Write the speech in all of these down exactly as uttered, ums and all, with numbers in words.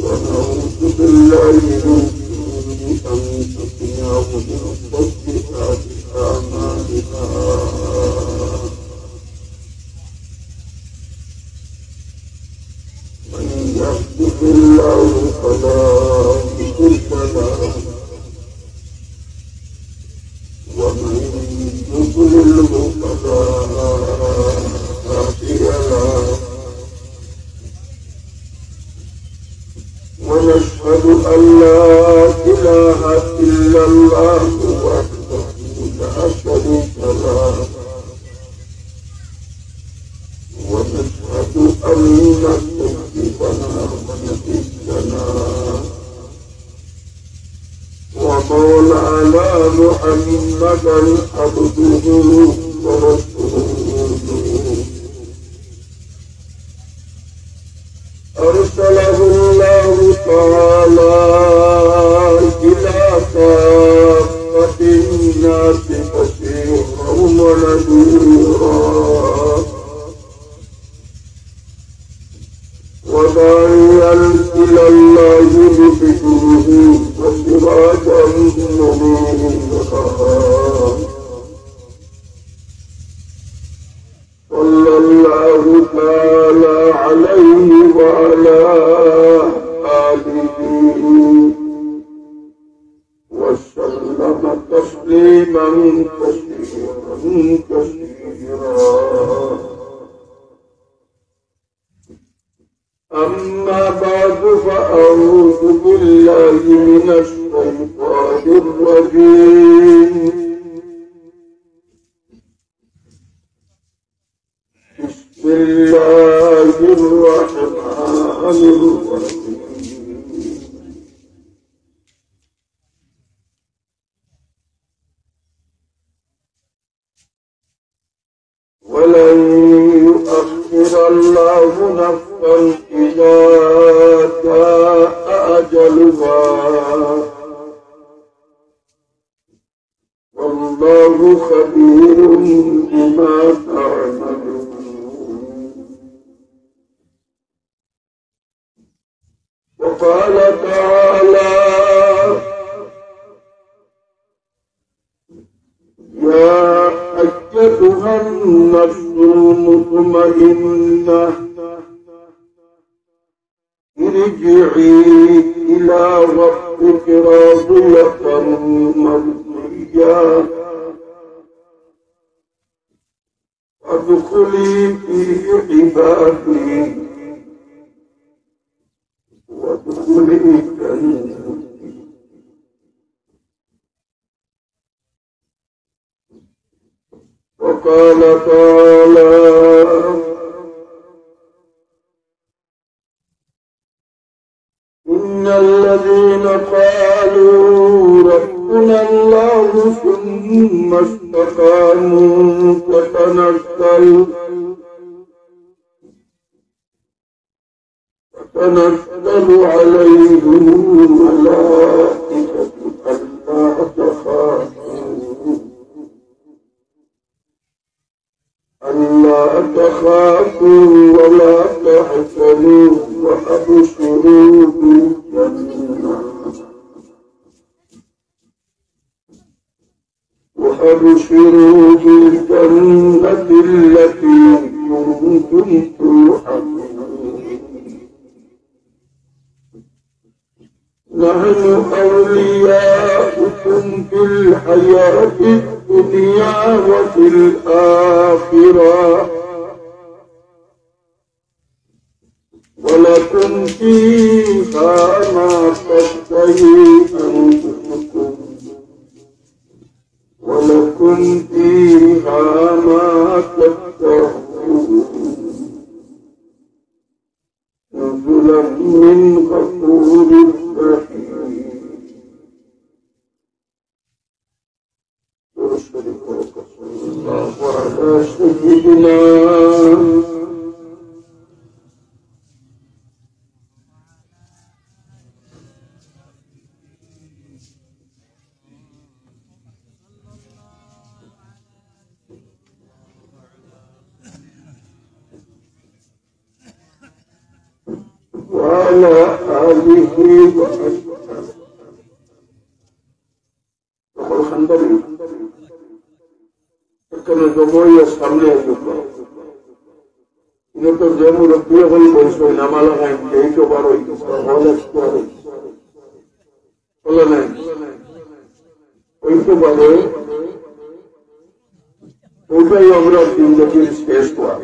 ونعوذ بالله من شرور أنفسنا ومن سيئات أعمالنا. من يهده الله فلا مضل له، ومن يضلله فلا هادي له. ونشهد أن لا إله إلا الله وحده لا شريك له، ونشهد أن سيدنا ونبينا ومولانا محمدا عبده ورسوله، أرسله الله تعالى إلى كافة الناس بشيرا ونذيرا، وداعيا إلى الله بإذنه وسراجا منيرا. صلى الله تعالى عليه وعلى آله وسلم تسليما كثيرا كثيرا. أما بعد، فأعوذ بالله من الشيطان الرجيم. بسم الله الرحمن الرحيم. ولن يؤخر الله نفسا إذا جاء أجلها، والله خبير بما تعملون. وقال تعالى: يا أيتها النفس المطمئنة، ارجعي إلى ربك راضية مرضية، فادخلي في عبادي وادخلي جنتي. وقال تعالى: إن الذين قالوا ربنا الله ثم استقاموا تتنزل، تتنزل عليهم الملائكة ألا تخافوا، ألا تخافوا ولا تحزنوا وأبشروا بالجنة، وأبشروا بالجنة التي كنتم توعدون. نحن أولياؤكم في الحياة الدنيا وفي الآخرة، ولكم فيها ما تشتهي أنفسكم، ولكم فيها ما تدعون. نزلا من غفور رحيم. صلى الله على سيدنا وعلى آله وأصحابه. তখন খান্দানি এখানে জমাইয়া সামনে আসবে। এটা তো যে মুরব্বী এখন বলছে, নামা লাগাই, এই তো বারো, হলে তো আরো। বলে নাই? ওই তো বারো, ওইটাই আমরা জিন্দগির শেষ ওয়াজ।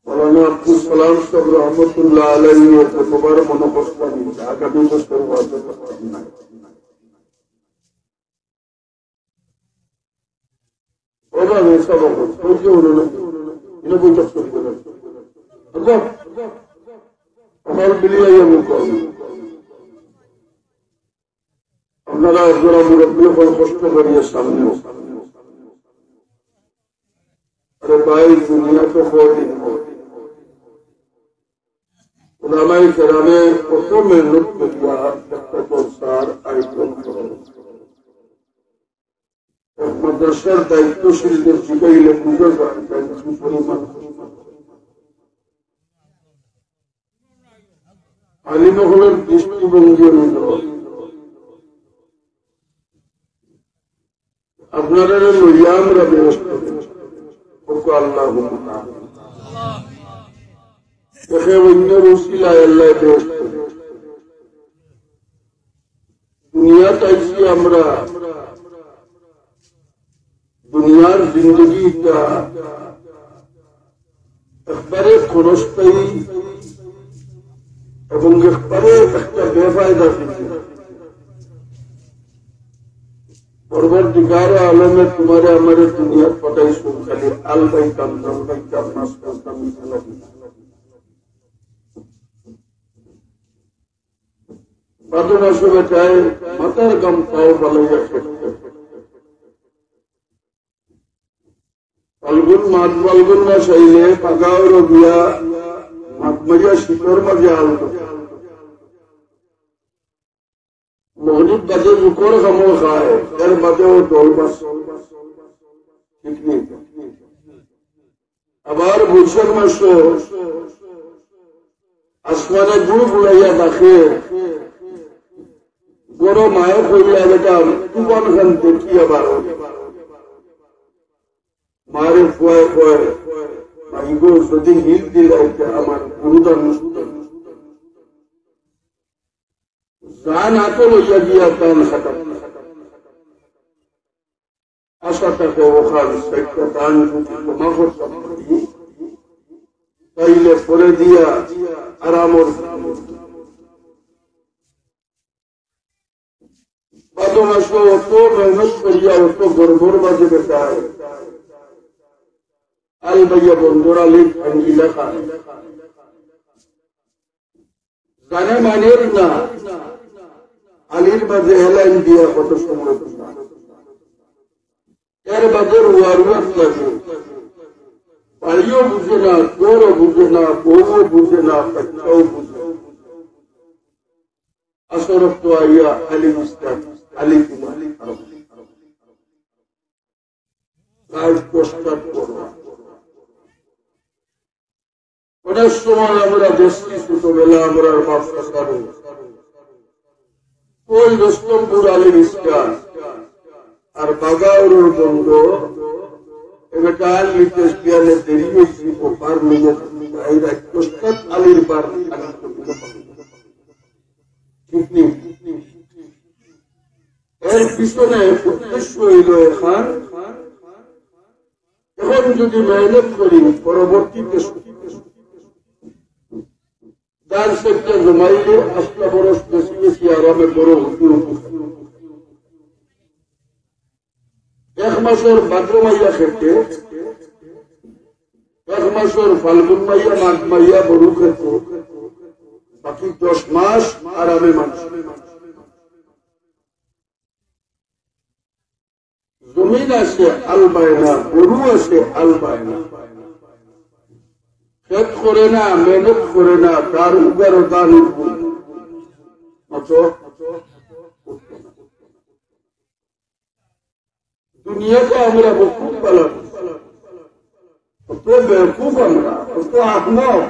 মাওলানা আব্দুস সালাম সাহেব রহমতুল্লাহ আলাইহি এর কতবার মনে কষ্ট নিয়ে আগামী বছর ওয়াজে থাকবেন না। ওরা আমি সব করবো, ওই যে ওরা না, এটা বৈঠক শুরু করে। আল্লাহ, আমার বিলিয়া ইয়া মুখ করবো। আপনারা একজোড়া মুরব্বী হল কষ্ট করিয়া সামনে। আরে ভাই, দুনিয়া তো কদিন। উলামায়ে কেরামে কত মেহনত করিয়া একটা জলসার আয়োজন করেন। এক মাদ্রাসার দায়িত্বশীলদের জিগাইলে বুঝা যায়, তাই কি পরিমাণ কষ্ট। আলিম হলেন দৃষ্টিভঙ্গি হইল, আপনারা লইয়া আমরা বেহেশত, ওকে আল্লাহ দেখে অন্য রুসিলায় আল্লাহ বেহেশত। দুনিয়াত আইছি আমরা, দুনিয়ার জিন্দগিটা একবারে ক্ষণস্থায়ী এবং একবারে একটা বেফায়দা জিনিস। পরবর্তীকার আলমে তোমারে আমারে দুনিয়াত পাঠাইছইন খালি আল পাইতাম, নাম পাইতাম, নাচ করতাম, খেলা দিতাম। বাদে মাসে বেটায় মাথার গাম পাও ফালাইয়া খেতে। ফাল্গুন মাস, ফাল্গুন মাস আইলে পাগাও রবিয়া মাছ মারিয়া শীতর মাঝে আল করে। মগরিব বাদে জুকর খামো খায়, এর বাদেও দল মাছ। ঠিক নি? আবার বৈশাখ মাসো আসমানে গুড় গুড়াইয়া ডাকে, গরম আয় করিয়া বেটা তুফান খান দেখি আবার। মারে কয় কয়, "মাইগো, যদি হিল দিলাইতে আমার গুরুদান নষ্ট।" জান আতো লইয়া গিয়া তান খাটাত। আশা থাকে ওখান সাইডটা তান যদি ক্ষমা করতাম পারি, তাইলে পরে দিয়া আরামর বাদে মাসে অত মেহনত করিয়া অত গরমর মাঝে বেটায় আল বাইয়া বন্দর আলী আঙ্গিলা খান। জানে মানের না, আলির মাঝে হেলাইন দিয়া কত সময় দিলা। এর বাদে রুয়া রুয়াত লাগে। বাড়িও বুঝে না, ঘরও বুঝে না, বউও বুঝে না, বাচ্চাও বুঝে না। আসর তো আইয়া আলী উস্তাদ, আলী কুমার, লাইভ পোস্টার করো। অনেক সময় আমরা দেখছি ছোটবেলা আমরা বাপ চাচারে, ওই রুস্তমপুর আলীর ইসলাম আর বাগাউরর বন্ধ, এবার আল নিতে বিয়ানে দেরি হয়েছি, ও পার নিয়ে বাইরে প্রস্তাব আলীর পার আলীর তো কোনো পার নেই। ঠিক নেই? এর পিছনে উদ্দেশ্য হইল এখন, এখন যদি মেহনত করি, পরবর্তীতে ধান সেটা জমাইলে আসলা বরস বেশি বেশি আরামে বড় হতে হতে। এক মাসের ভাদ্র মাইয়া খেতে, এক মাসের ফাল্গুন মাইয়া, মাঘ মাইয়া বড় খেতে, বাকি দশ মাস আরামে মানুষ। জমিন আছে আল বায় না, গরু আছে আল বায় না, খেত করে না, মেহনত করে না, তার উগারো দান উঠবো। অত দুনিয়াকে আমরা খুব ভালো বুঝি। অত বেকুব আমরা, তো আহমক।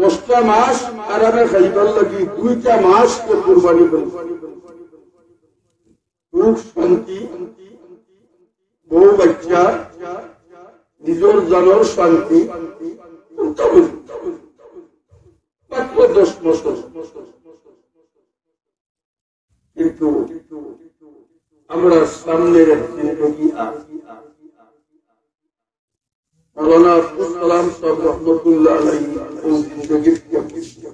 দশটা মাস আরামে খাইবার লাগি দুইটা মাস তো কুরবানি করে। সুখ শান্তি, বউ বাচ্চা, নিজর জানর শান্তি, কোনটা বুঝি? মাত্র দশ বছর। কিন্তু আমরা সামনের এক জিন্দেগি আর মৌলানা আব্দুস সালাম সাহেব রহমতুল্লাহ আলাইহি ওই জিন্দেগির কি অবস্থা?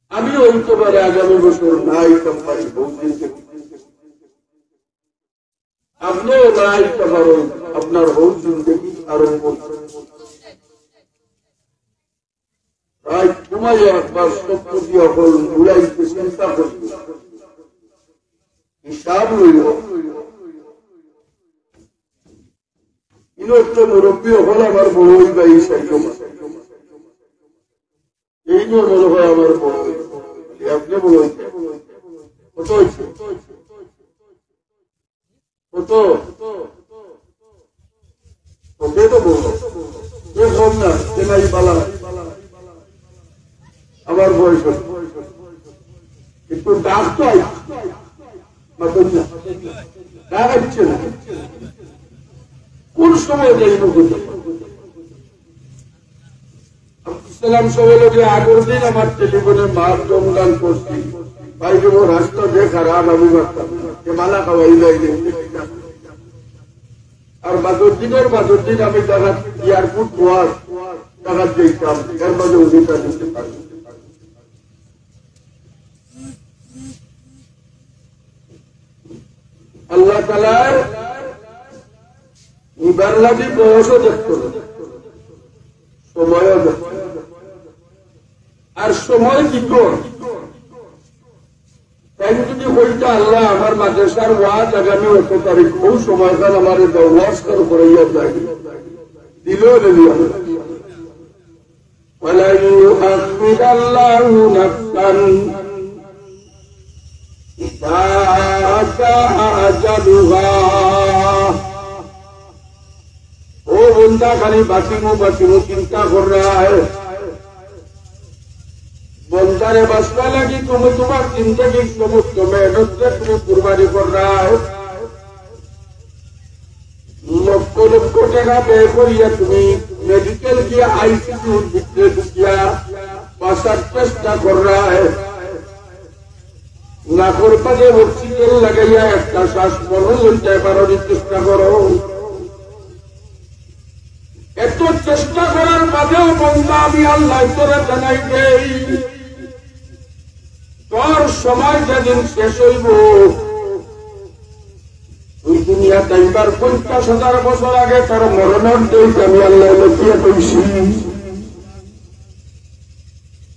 আমি হইতে পারে আগামী বছর নাই কোম্পানি হৌ জিন্দেগি। আপনিও নাই পারেন, আপনার হৌ জিন্দেগি আরম্ভ। রাইত ঘুমাইয়া একবার সত্য দিয়া হল উড়াইতে চিন্তা করবে, হিসাব লইল। ইনো একটা মুরব্বী হল আমার বড় হইবা এই সাইড। এই নিয়ে মনে হয় আমার বড় হইবা। আপনি বড় হইবা। কত হয়েছে? কত? কত তো বলবো? এ কম না, এ নাই বালা। আমার বয়স হচ্ছে। একটু ডাক তো আই। মাতন না। ডাক আসছে না। কোন সময় যাই না কোথাও? আব্দুস সালাম সাহেবের লগে আগের দিন আমার টেলিফোনে মাত জমদান করছি। ভাই রে, রাস্তা যে খারাপ, আমি মারতাম না। যে মালা খাওয়াই যায় রে। আর বাদর দিনের বাদর দিন আমি ঢাকাত এয়ারপোর্ট হওয়ার ঢাকাত যাইতাম, এর মাঝে উনি তা দিতে পারেন। আল্লাহ তাআলায় নিবার লাগি বয়সও দেখতো না, সময়ও দেখতো না। আর সময় কি কর? তাই যদি কইতা, "আল্লাহ, আমার মাদ্রাসার ওয়াজ আগামী অত তারিখ, ওই সময়খান আমার এটা ওয়াজ কর করাইয়া যায়।" দিলেও দিলি আমরা। ولن يؤخر الله نفسا إذا جاء أجلها। ও বন্দা, খালি বাঁচিমু, বাঁচিমু চিন্তা কররায়। বন্দারে বাঁচবার লাগি তুমি তোমার জিন্দেগির সমস্ত মেহনতরে তুমি কুরবানি কররায়। লক্ষ লক্ষ টাকা ব্যয় করিয়া তুমি মেডিকেল গিয়া আইসিইউর ভিতরে ঢুকিয়া বাঁচার চেষ্টা কররায়। নাকর মাঝে অক্সিজেন লাগাইয়া একটা শ্বাস মনো লইতে পারো নি, চেষ্টা করো। এত চেষ্টা করার বাদেও বন্দা, আমি আল্লাহ তোরে জানাই দেই, তোর সময় যেদিন শেষ হইব, ওই দুনিয়া তাইবার পঞ্চাশ হাজার বছর আগে তার মরণর ডেট আমি আল্লাহ লেখিয়া কইছি।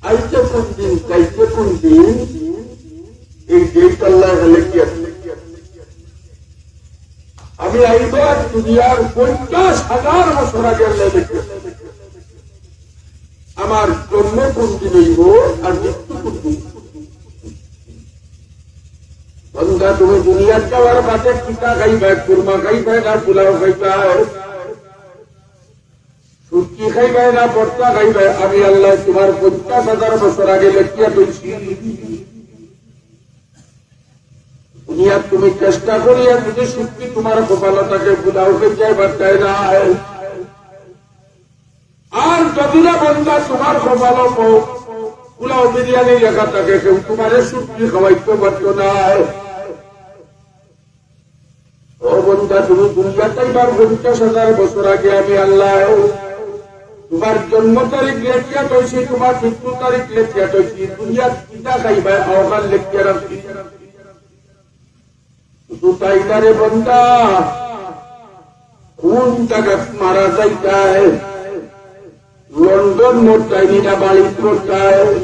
আইতে কোন দিন, যাইতে কোন দিন, এই ডেট আল্লাহ লেখিয়া। আমি আইবার দুনিয়ার পঞ্চাশ হাজার বছর আগে আল্লাহ লেখিয়া। আমার জন্ম কোন দিন হইব আর মৃত্যু কোন দিন? বন্দা, তুমি দুনিয়াত যাওয়ার বাদে কিতা খাইবা? কুরমা খাইবা না পোলাও খাইবা? শুটকি খাইবা না ভর্তা খাইবা? আমি আল্লাহ তোমার পঞ্চাশ হাজার বছর আগে লেখিয়া দিয়েছি। দুনিয়াত তুমি চেষ্টা করিয়া যদি শুটকি তোমার কপালো থাকে, পোলাও খাইতে পারতায় না। আর যদি না বন্দা তোমার কপালো পো-, পোলাও বিরিয়ানি লেখা থাকে, কেউ তোমারে শুটকি খাওয়াইতে পারতো না। ও বন্দা, তুমি দুনিয়াত আইবার পঞ্চাশ হাজার বছর আগে আমি আল্লাহ তোমার জন্ম তারিখ লেখিয়া থইছি, তোমার মৃত্যু তারিখ লেখিয়া থইছি, দুনিয়াত কিতা খাইবা, অখান লেখিয়া রাখছি। শুধু তাই না রে বন্দা, কোন জাগাত মারা যাইতায়, লন্ডন মরতায় নি না বাড়িত মরতায়,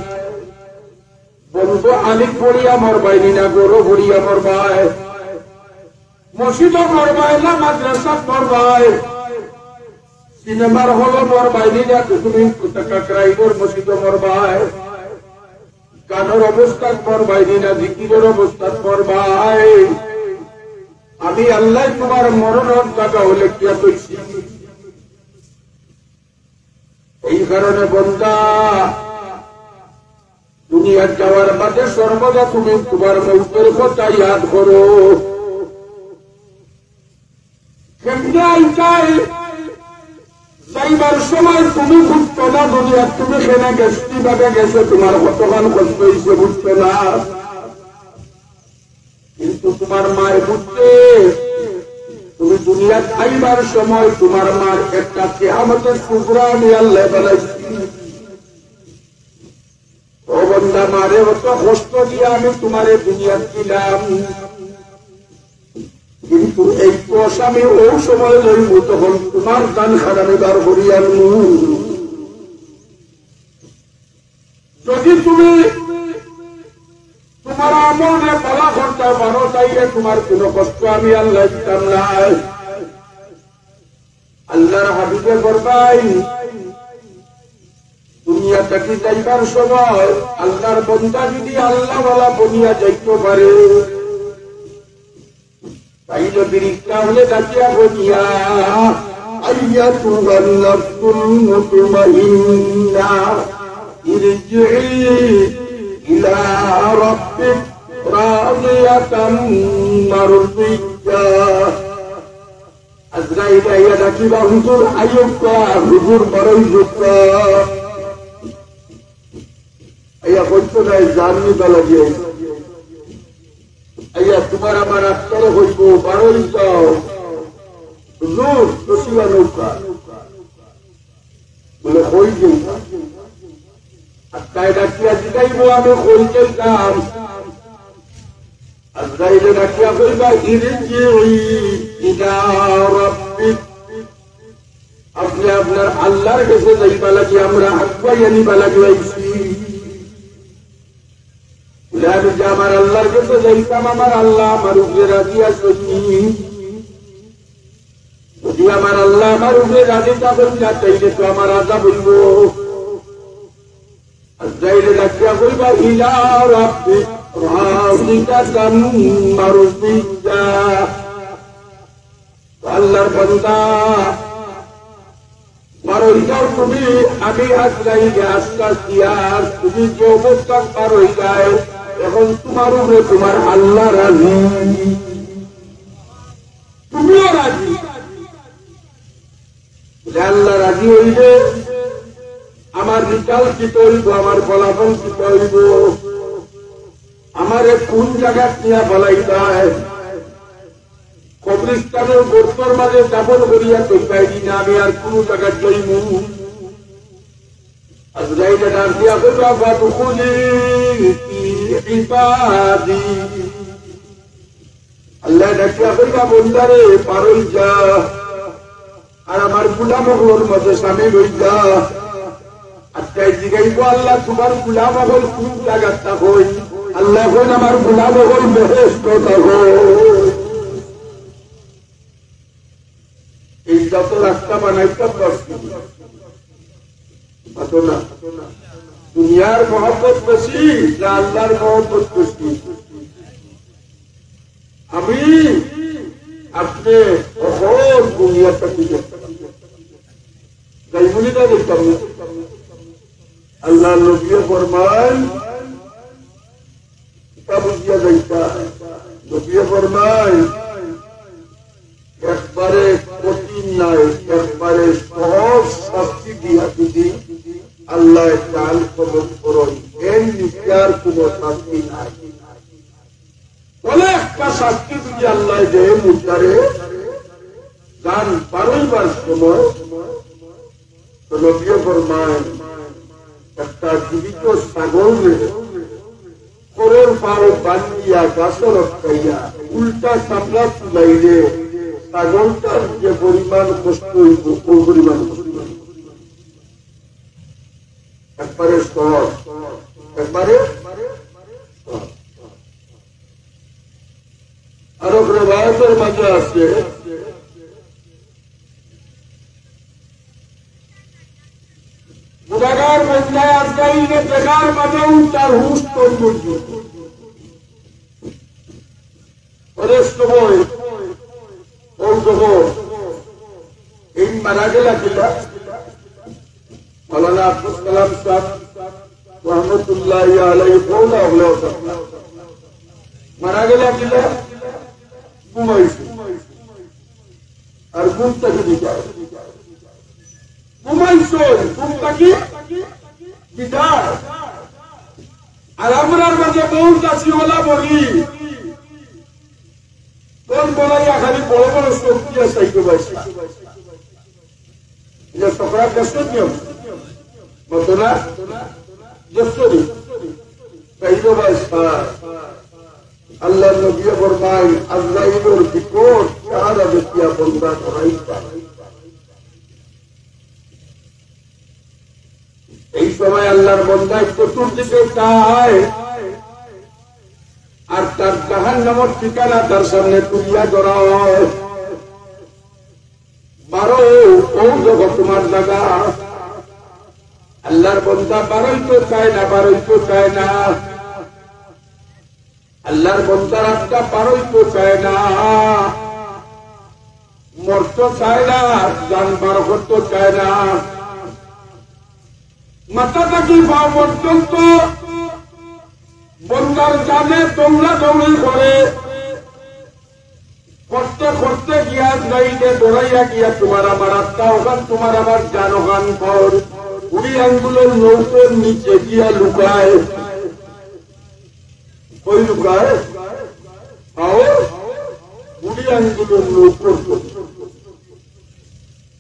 বন্দা আলিত পড়িয়া মরবায় নি না ঘরো পড়িয়া মরবায়, মসজিদো মরবায় না মাদ্রাসাত মরবায়, সিনেমার হলো মরবায় নি না তুমি কাকরাইলের মসজিদো মরবায়, গানর অবস্থাত মরবায় নি না জিকিরের অবস্থাত মরবায়। আমি আল্লাহ তোমার মরণর জাগা হলে কিয়া তৈছি। এই কারণে বন্দা, দুনিয়াত যাওয়ার বাদে সর্বদা তুমি তোমার মৌতের কথা ইয়াদ করো। কেমনে আইতায়? যাইবার সময় তুমি বুঝছো না দুনিয়াত তুমি কেনে গেছো, কিভাবে গেছো, তোমার কতখান কষ্ট হইছে বুঝছো না। কিন্তু তোমার মায় বুঝছে, তুমি দুনিয়াত আইবার সময় তোমার মার একটা কিয়ামতের টুকরা আমি আল্লাহ বানাইছি। ও বান্দা, মারে অত কষ্ট দিয়া আমি তোমারে দুনিয়াত দিলাম, কিন্তু এই কষ্ট আমি ওই সময় লইব, তখন তোমার দান খান আমি বার করি আনবো। যদি তুমি তোমার আমলরে ভালা করতে পারো, তাইলে তোমার কোনো কষ্ট আমি আল্লাহ দিতাম না। আল্লাহর হাবিবে ফরমাইন, দুনিয়া থাকি যাইবার সময় আল্লাহর বন্দা যদি আল্লাহ বালা বনিয়া যাইতে পারে, তাইলে ফিরিস্তা অকলে ডাকিয়া কইন, "ইয়া আইয়াতুহান নাফসুল মুতমাইন্নাহ, ইরজিই ইলা রাব্বিক রাদিয়াতাম মারদিয়াহ।" আজরাইল আইয়া ডাকিবা, "হুজুর আইয়ুক্কা, হুজুর বারইযুক্কা।" আইয়া কইতো নাই, জান নিবা লাগি আইছি। আইয়া তোমার আমার আত্মারে কইবো, "বারই যাও, হুজুর, তসিবা নৌকা।" বলে, "কই যাইবা?" আত্মায় ডাকিয়া জিগাইবো, "আমি কই যাইতাম?" আজরাইলে ডাকিয়া কইবা, "ইরজিই ইলা রাব্বিক।" আপনে আপনার আল্লাহর গেছে যাইবা লাগি, আমরা আগুয়াইয়া নিবা লাগি আইছি। বলে, "আমি যে আমার আল্লাহর গেছে যাইতাম, আমার আল্লাহ আমার উপরে রাজি আছইন নি? যদি আমার আল্লাহ আমার উপরে রাজি থাকইন না, তাইলে তো আমার আযাব অইবো।" আজরাইলে ডাকিয়া কইবা, "ইলা রাব্বিক রাদিয়াতাম মারদিয়া।" আল্লাহর বান্দা, বারই যাও তুমি, আমি আজরাইলে আস্তা দিয়া, তুমি যে অবস্থাত বারই যাও, এখন তোমার উপরে তোমার আল্লাহ রাজি, তুমিও রাজি। বলে, "আল্লাহ রাজি অইলে আমার রেজাল্ট কিতা অইবো, আমার ফলাফল কিতা অইবো, আমারে কোন জাগাত নিয়া ফালাইবায়?" কবরস্থানর গর্তর মাঝে দাফন করিয়া তো পাইলি না, আমি আর কুনু জাগাত যাইমু। আজরাইলে ডাক দিয়া কইবা, "ফাদখুলি ফি ইবাদি।" আল্লাহ ডাকিয়া কইবা, "বন্দারে, বারই যা।" আর আমার গুলাম অকলর মাঝে শামিল অইযা। আচ্ছা, জিগাইবো, "আল্লাহ, তোমার গুলাম অকল কোন জাগাত থাকইন?" আল্লাহ কইন, "আমার গুলাম অকল বেহেশতো থাকইন।" এই যত রাস্তা বানাইতাম পারছি, অত না। দুনিয়ার মহব্বত বেশি না আল্লাহর মহব্বত বেশি? আমি আপনে অখন দুনিয়াটা কি দেখতাম? যাইমুনি না দেখতাম না? আল্লাহর নবীয়ে ফরমাইন, কিতা বুঝিয়া যাইতা? নবীয়ে ফরমাইন, একবারে কঠিন নাই, একবারে সহজ শাস্তি দিয়া যদি আল্লাহ চান কবুল করইন, এর নিচে আর কোনো শাস্তি নাই। বলে একটা শাস্তি যদি আল্লাহ দেয় মুর্দারে, জান বারইবার সময়, তো নবীয়ে ফরমাইন, একটা জীবিত ছাগলরে খড়র পাও বান্ধিয়া গাছত আটকাইয়া উল্টা চামড়া তুলাইলে ছাগলটার যে পরিমাণ কষ্ট অইবো, ও পরিমাণ কষ্ট অইবো। একবারে সহজ, একবারে সহজ। আরো রেওয়ায়তের মাঝে আছে, গুনাগার বান্দায় আজরাইলে দেখার মাঝেও তার হুশ তৈরি অইবো। অনেক সময় মারা গেলা কিলা? মাওলানা আব্দুল কালাম সাহেব রহমতুল্লাহি আলাইহি কওলা হলো মারা গেলা কিলা? ঘুমাইছে। আর ঘুম থাকি বিদায়। ঘুমাইছে, ঘুম থাকি বিদায়। আর আমরার মাঝে বহুত আছি ওলা বলি, কোন বলাইয়া খালি বড় বড় শক্তি আছে, এই তো ভাই। এটা সকরা দেশের নিয়ম। মতো না? দেশেরই। তাই তো ভাই, হ্যাঁ। আল্লাহর নবী ফরমায়, আজরাইলের বিকট চেহারা দেখিয়া বন্দা ডরাইবা। এই সময় আল্লাহর বন্দা চতুর্দিকে চায়, আর তার জাহান্নামের ঠিকানা তার সামনে তুলিয়া ধরা হয়। বারো, ও দেখো তোমার জাগা। আল্লাহর বন্দা বারইতো চায় না, বারইতো চায় না। আল্লাহর বন্দার আত্মা বারইতো চায় না, মরতো চায় না, জান বার করতো চায় না। মাথা থাকি পাও পর্যন্ত বন্দার জানে দৌড়াদৌড়ি করে, করতে করতে গিয়া আজরাইলে ডরাইয়া গিয়া তোমার আমার আত্মা ওখান, তোমার আমার জান ওখান কর, বুড়ি আঙ্গুলের নৌকর নিচে গিয়া লুকায়। কই লুকায়? পাও বুড়ি আঙ্গুলের নৌকর করি।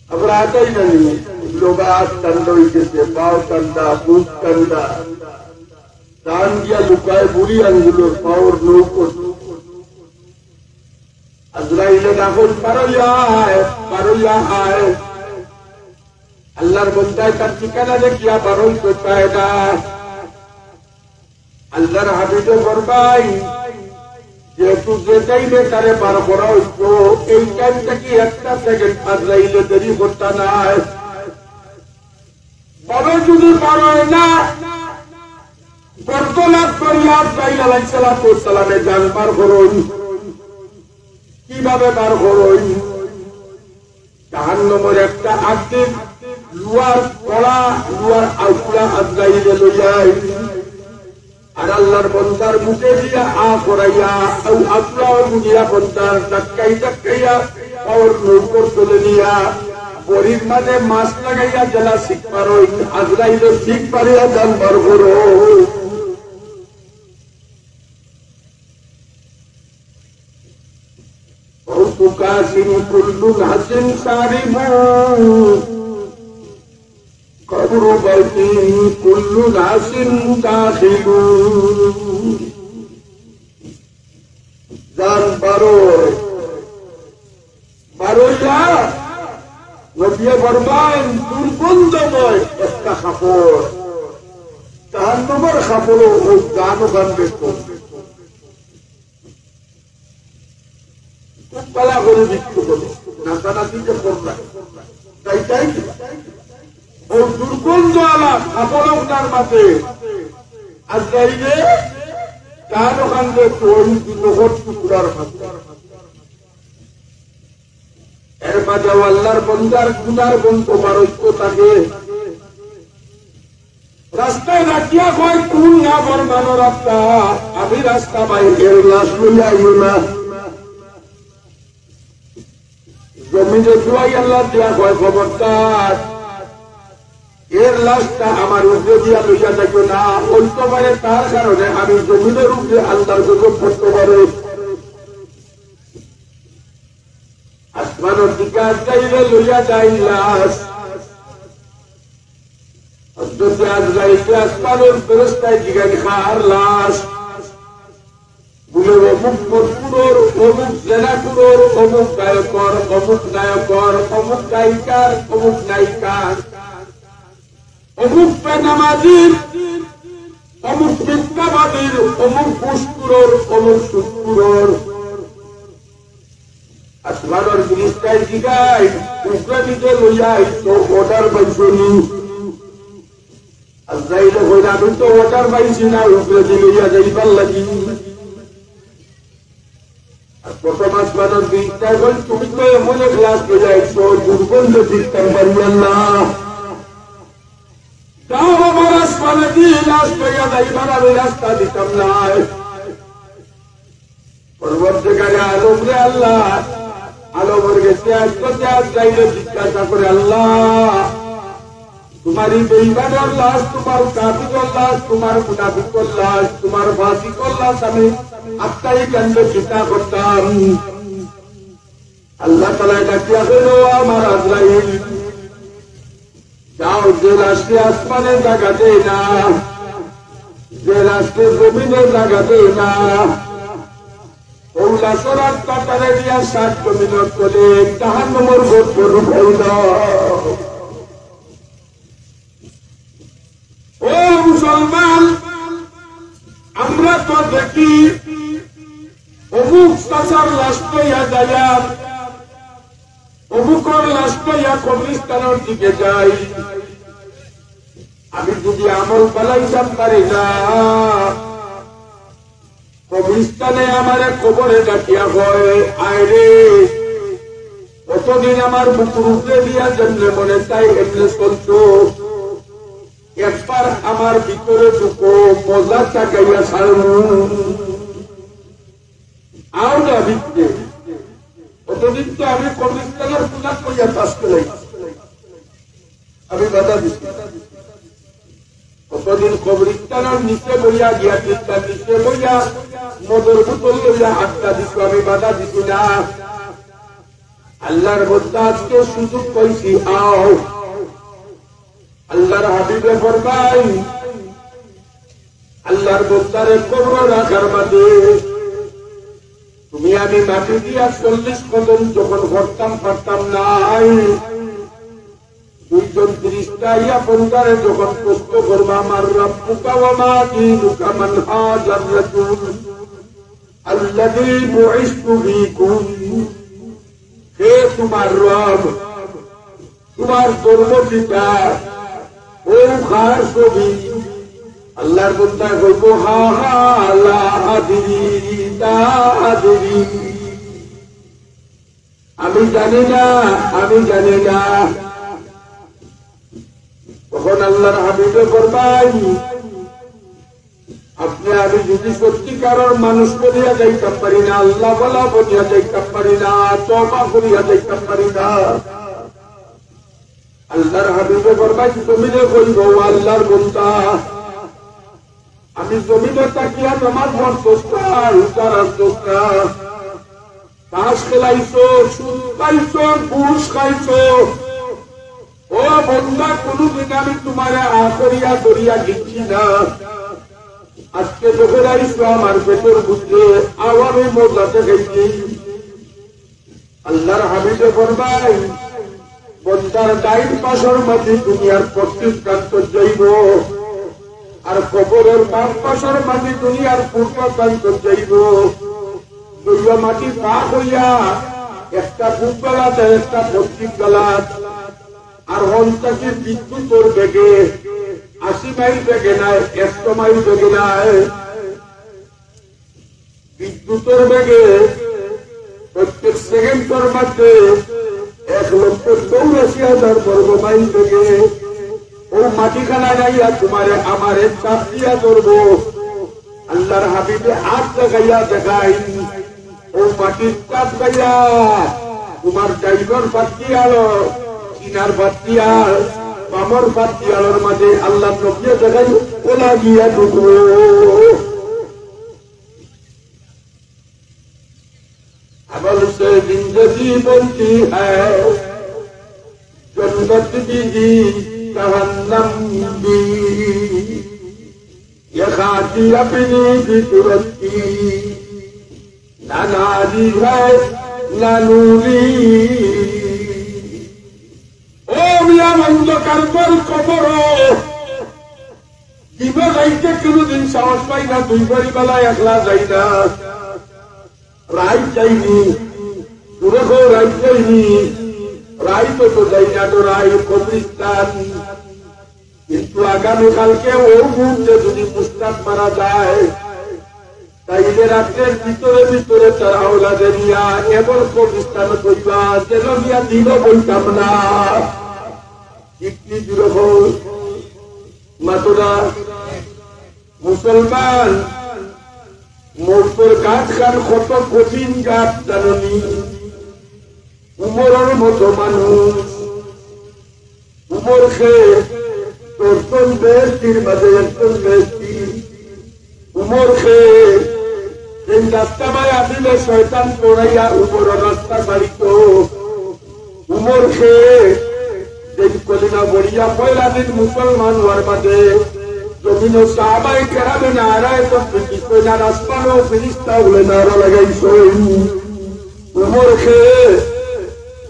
আবার আতাই জানি, লোক আত ঠান্ডা হইতেছে, পাও ঠান্ডা, বুক ঠান্ডা। জান গিয়া লুকায় বুড়ি আঙ্গুলের পাওর নৌকর। আজরাইলে ডাকইন, "বারইয়া আয়, বারইয়া আয়।" আল্লাহর বন্দায় তার ঠিকানা দেখিয়া বারইতো চায় না। আল্লাহর হাবিবে ফরমায়, যেহেতু যে টাইমে তারে বার করা হইতো, এই টাইম থাকি একটা সেকেন্ড আজরাইলে দেরি করতা নায়। বারো যদি বারয় না, গর্দনাত ধরিয়া আজরাইল আলাইহিস সালাতু ওয়াস সালামে জান বার করইন। কিভাবে বার করইন? জাহান্নামের একটা আর্ধেক লোহার কড়া, লোহার আউকলা আজরাইলে লইয়া আইন। আর আল্লাহর বন্দার মুখে দিয়া আ করাইয়া, আউ আউকলাও দুনিয়া বন্দার ধাক্কাই ধাক্কাইয়া পাওর নৌকর তলে নিয়া, বড়ির মাঝে মাছ লাগাইয়া যেলা শিক মারইন, আজরাইলে শিক মারিয়া জান বার করো। أو كاس كل ناس شارب، قبر بيت كل ناس داخل। জান বারয়, বারইয়া নবী ফরমাইন, দুর্গন্ধময় একটা কাপড়, জাহান্নামের কাপড়ও ওই জান ওখান বের করবে। খুব ভালা করি বিক্রি করে, নাচানাচি যে করলা, তাই তাই কি? ও দুর্গন্ধ আলা কাপড় ওখানর মাঝে আজরাইলে জান ওখান বের করইন দুই লহর টুকরার মাঝে। এর মাঝে আল্লাহর বন্দার গুনার গন্ধ বারইতো থাকে। রাস্তায় রাখিয়া কয়, "কোন নাফরমানর আত্মা, আমি রাস্তা ভাই, এর লাশ লইয়া আইও না।" জমিনে দুয়াই আল্লাহ দিয়া কয়, "খবরদার, এর লাশটা আমার উপরে দিয়া লইয়া যাইও না, অইতো পারে তার কারণে আমি জমিনের উপরে আল্লাহর গজব পড়তে পারে।" আসমানর দিকে আজরাইলে লইয়া যাইন লাশ। হযরতে আজরাইলে আসমানর ফেরেশতায় জিগাইন, "কার লাশ?" বুলে, "অমুক মদখুরর, অমুক জেনাখুরর, অমুক গায়কর, অমুক নায়কর, অমুক গায়িকার, অমুক নায়িকার।" অমুক বেনামাজির, অমুক মিথ্যাবাদীর, অমুক ঘুষখুরর, অমুক সুদখুরর। আসমানর ফিরিস্তায় জিগাইন, "উপরে দিকে লইয়া আইছো, অর্ডার পাইছো নি?" আজরাইলে কইলা, "আমি তো অর্ডার পাইছি না, উপরে দিকে লইয়া যাইবার লাগি।" আর প্রথম আসমানর ফিরিস্তায় কইন, "তুমি তো এমন এক লাশ লইয়া আইছো, দুর্গন্ধে টিকতাম পারিয়ার না। যাও, আমার আসমানে দিয়া লাশ লইয়া যাইবার আমি রাস্তা দিতাম নায়।" পরবর্তীকালে আলম রে আল্লাহ, আলমর গেছে আজ করতে আজ যাইলে জিজ্ঞাসা করে, "আল্লাহ, তোমার এই বেইমানর লাশ, তোমার কাফিরর লাশ, তোমার মুনাফিকর লাশ, তোমার ফাসিকর লাশ আমি আত্মাই কান্দে চিন্তা করতাম।" আল্লাহ তাআলা ডাকিয়া কইল, "ও আমার আজরাইল, যাও, যে লাশরে আসমানে জাগা দেয় না, যে লাশরে জমিনে জাগা দেয় না, ও লাশর আত্মাটারে দিয়া সাত জমিনর তলে জাহান্নামর গর্তে ঢুকাই দাও।" ও মুসলমান, আমরা তো দেখি অমুক চাচার লাশ লইয়া যাইয়ার, অমুকর লাশ লইয়া কবরস্থানর দিকে যাই। আমি যদি আমল বানাইতাম পারি না, কবরস্থানে আমারে কবরে ডাকিয়া কয়, "আয় রে, অতদিন আমার বুকুর উপরে দিয়া যেমনে মনে চায় এমনে চলছো, একবার আমার ভিতরে ঢুকো, মজা চাকাইয়া ছাড়মু।" আও না ভিতরে। অতদিন তো আমি কবরস্থানর কোনা কইয়া তাস খেলাই, আমি বাধা দিছি। অতদিন কবরস্থানর নিচে বইয়া গিয়া, তিনটা নিচে বইয়া মদর বোতল লইয়া আড্ডা দিছো, আমি বাধা দিছি না। আল্লাহর বন্দা, আজকে সুযোগ পাইছি, আও। আল্লাহর হাবিবে ফরমাইন, আল্লাহর বন্দারে কবরো রাখার বাদে তুমি আমি মাটি দিয়া চল্লিশ কদম যখন করতাম পারতাম নায়, দুইজন ফিরিস্তা আইয়া বন্দারে যখন প্রশ্ন করবা, "মান রাব্বুকা ওয়া মা দীনুকা মান হাযার রাজুল আল্লাযী বুইসতু ফীকুম?" হে তোমার রব, তোমার ধর্ম কিতা? ও কার ছবি? আল্লাহর বন্দায় কইব, "হা হা, লা আদরি, লা আদরি, আমি জানি না, আমি জানি না।" তখন আল্লাহর হাবিবে ফরমাইন, আপনি আমি যদি সত্যিকারের মানুষ বনিয়া যাইতাম পারি না, আল্লাহ ওয়ালা বনিয়া যাইতাম পারি না, তওবা করিয়া যাইতাম পারি না, আল্লাহর হাবিবে ফরমাইন, জমিনে কইব, "ও আল্লাহর বন্দা, আমি জমিনে থাকিয়া নামাজ পড়ছস না, রোজা রাখছস না, তাস খেলাইছো, সুদ খাইছো, ঘুষ খাইছো। ও বন্দা, কোনোদিন আমি তোমারে আ করিয়া ধরিয়া গেছি না। আজকে যখন আইছো আমার পেটর ভিতরে, আও আমি মজাতে খাইছি।" আল্লাহর হাবিবে ফরমাইন, বন্দার ডাইন পাশর মাটি দুনিয়ার পশ্চিম প্রান্ত যাইব, আর কবরর বাম পাশর মাটি দুনিয়ার পূর্ব প্রান্ত যাইব। দুইও মাটি ভাগ হইয়া একটা পূর্ব গালাত আর একটা পশ্চিম গালাত। আর হন থাকি বিদ্যুতর বেগে আশি মাইল বেগে নায়, একশো মাইল বেগে নায়। বিদ্যুতর বেগে প্রত্যেক সেকেন্ডর মধ্যে এক লক্ষ চৌরাশি হাজার বর্গ মাইল বেগে ও মাটিখানায় আইয়া তোমারে আমারে চাপ দিয়া ধরবো। আল্লাহর হাবিবে আত লাগাইয়া দেখাইন, ও মাটির চাপ পাইয়া তোমার ডাইনর ফাত্তি আলো, সিনার ফাত্তি আল, বামর ফাত্তি আলোর মাঝে আল্লাহর নবী দেখাইন, ওলা গিয়া ঢুকলো। عمل سے زندگی بنتی ہے، جنت بھی، جہنم بھی۔ یہ خاکی اپنی فطرت کی، نہ ناری ہے، نہ نوری۔ ও মিয়া, অন্ধকার ঘর কবর, দিনে রাইতে কোনোদিন সাহস পাই না, দুই বাড়ি বেলা একলা যাই না। রাইত যাইনি, দূরে কেউ রাইত যাইনি, রাইত তো যাই না, তো রাইত কবরিস্তান। কিন্তু আগামীকালকে ও মুহূর্তে যদি মুস্তাক মারা যায়, তাইলে রাত্রের ভিতরে ভিতরে তার আওলাদে নিয়া এমন কবরস্থানে থইবা, যেন গিয়া দিনও বইতাম না। ঠিক কি দুরকম মাতরা মুসলমান, মৌতর ঘাট খান কত কঠিন ঘাট জাননি? উমরর মতো মানুষ, উমর খে দশজন বেহেশতির মাঝে একজন বেহেশতি। উমর খে এই রাস্তা বায় আসিলে শয়তান দৌড়াইয়া উমরর রাস্তা ছাড়িত। উমর খে যেই কলিমা পড়িয়া পয়লা দিন মুসলমান হওয়ার বাদে জমিনো সাহাবায়ে কেরামে নারায়ে তাকবীর দিছইন, আর আসমানো ফিরিস্তা অকলে নারা লাগাইছইন। উমর খে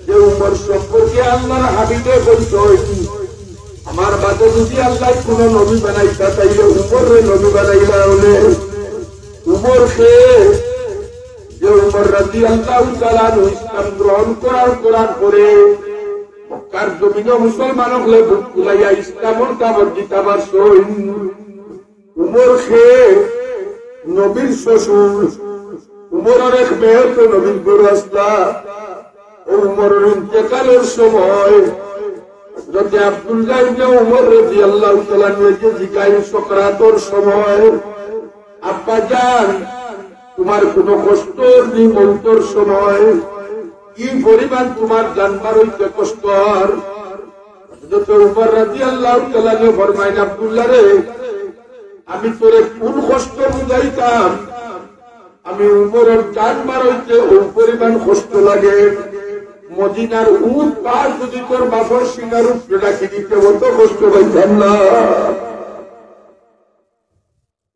যে উমর সম্পর্কে আল্লাহর হাবিবে কইছইন, আমার বাদে যদি আল্লায় কুনু নবী বানাইতা, তাইলে উমররে নবী বানাইলা অইলে। উমর খে যে উমর রাদিয়াল্লাহু তাআলা আনহু ইসলাম গ্রহণ করার, করার পরে মক্কার জমিনো মুসলমান অকলে বুক ফুলাইয়া ইসলামর দাওয়াত দিতা পারছইন। উমর খে নবীর শ্বশুর, উমরর এক মেয়ে তো নবীর বড় আছলা। ও উমরর ইন্তেকালর সময় হযরতে আব্দুল্লাহ ইবনে উমর রাদিয়াল্লাহু তাআলা আনহু যে জিগাইন সকরাতর সময়, "আব্বা জান, তুমার কুনু কষ্ট নি মৌতর সময়? কি পরিমাণ তুমার জান বার অইতে কষ্ট অর?" হযরতে উমর রাদিয়াল্লাহু তাআলা আনহু ফরমাইন, "আব্দুল্লাহ রে, আমি তোরে কুন কষ্ট বুঝাইতাম? আমি উমরর জান বার অইতে অউ পরিমাণ কষ্ট লাগে। মদিনার উট পাহাড় যদি তোর বাপর সিনার উপরে রাখি দিতে, অত কষ্ট পাইতাম না।"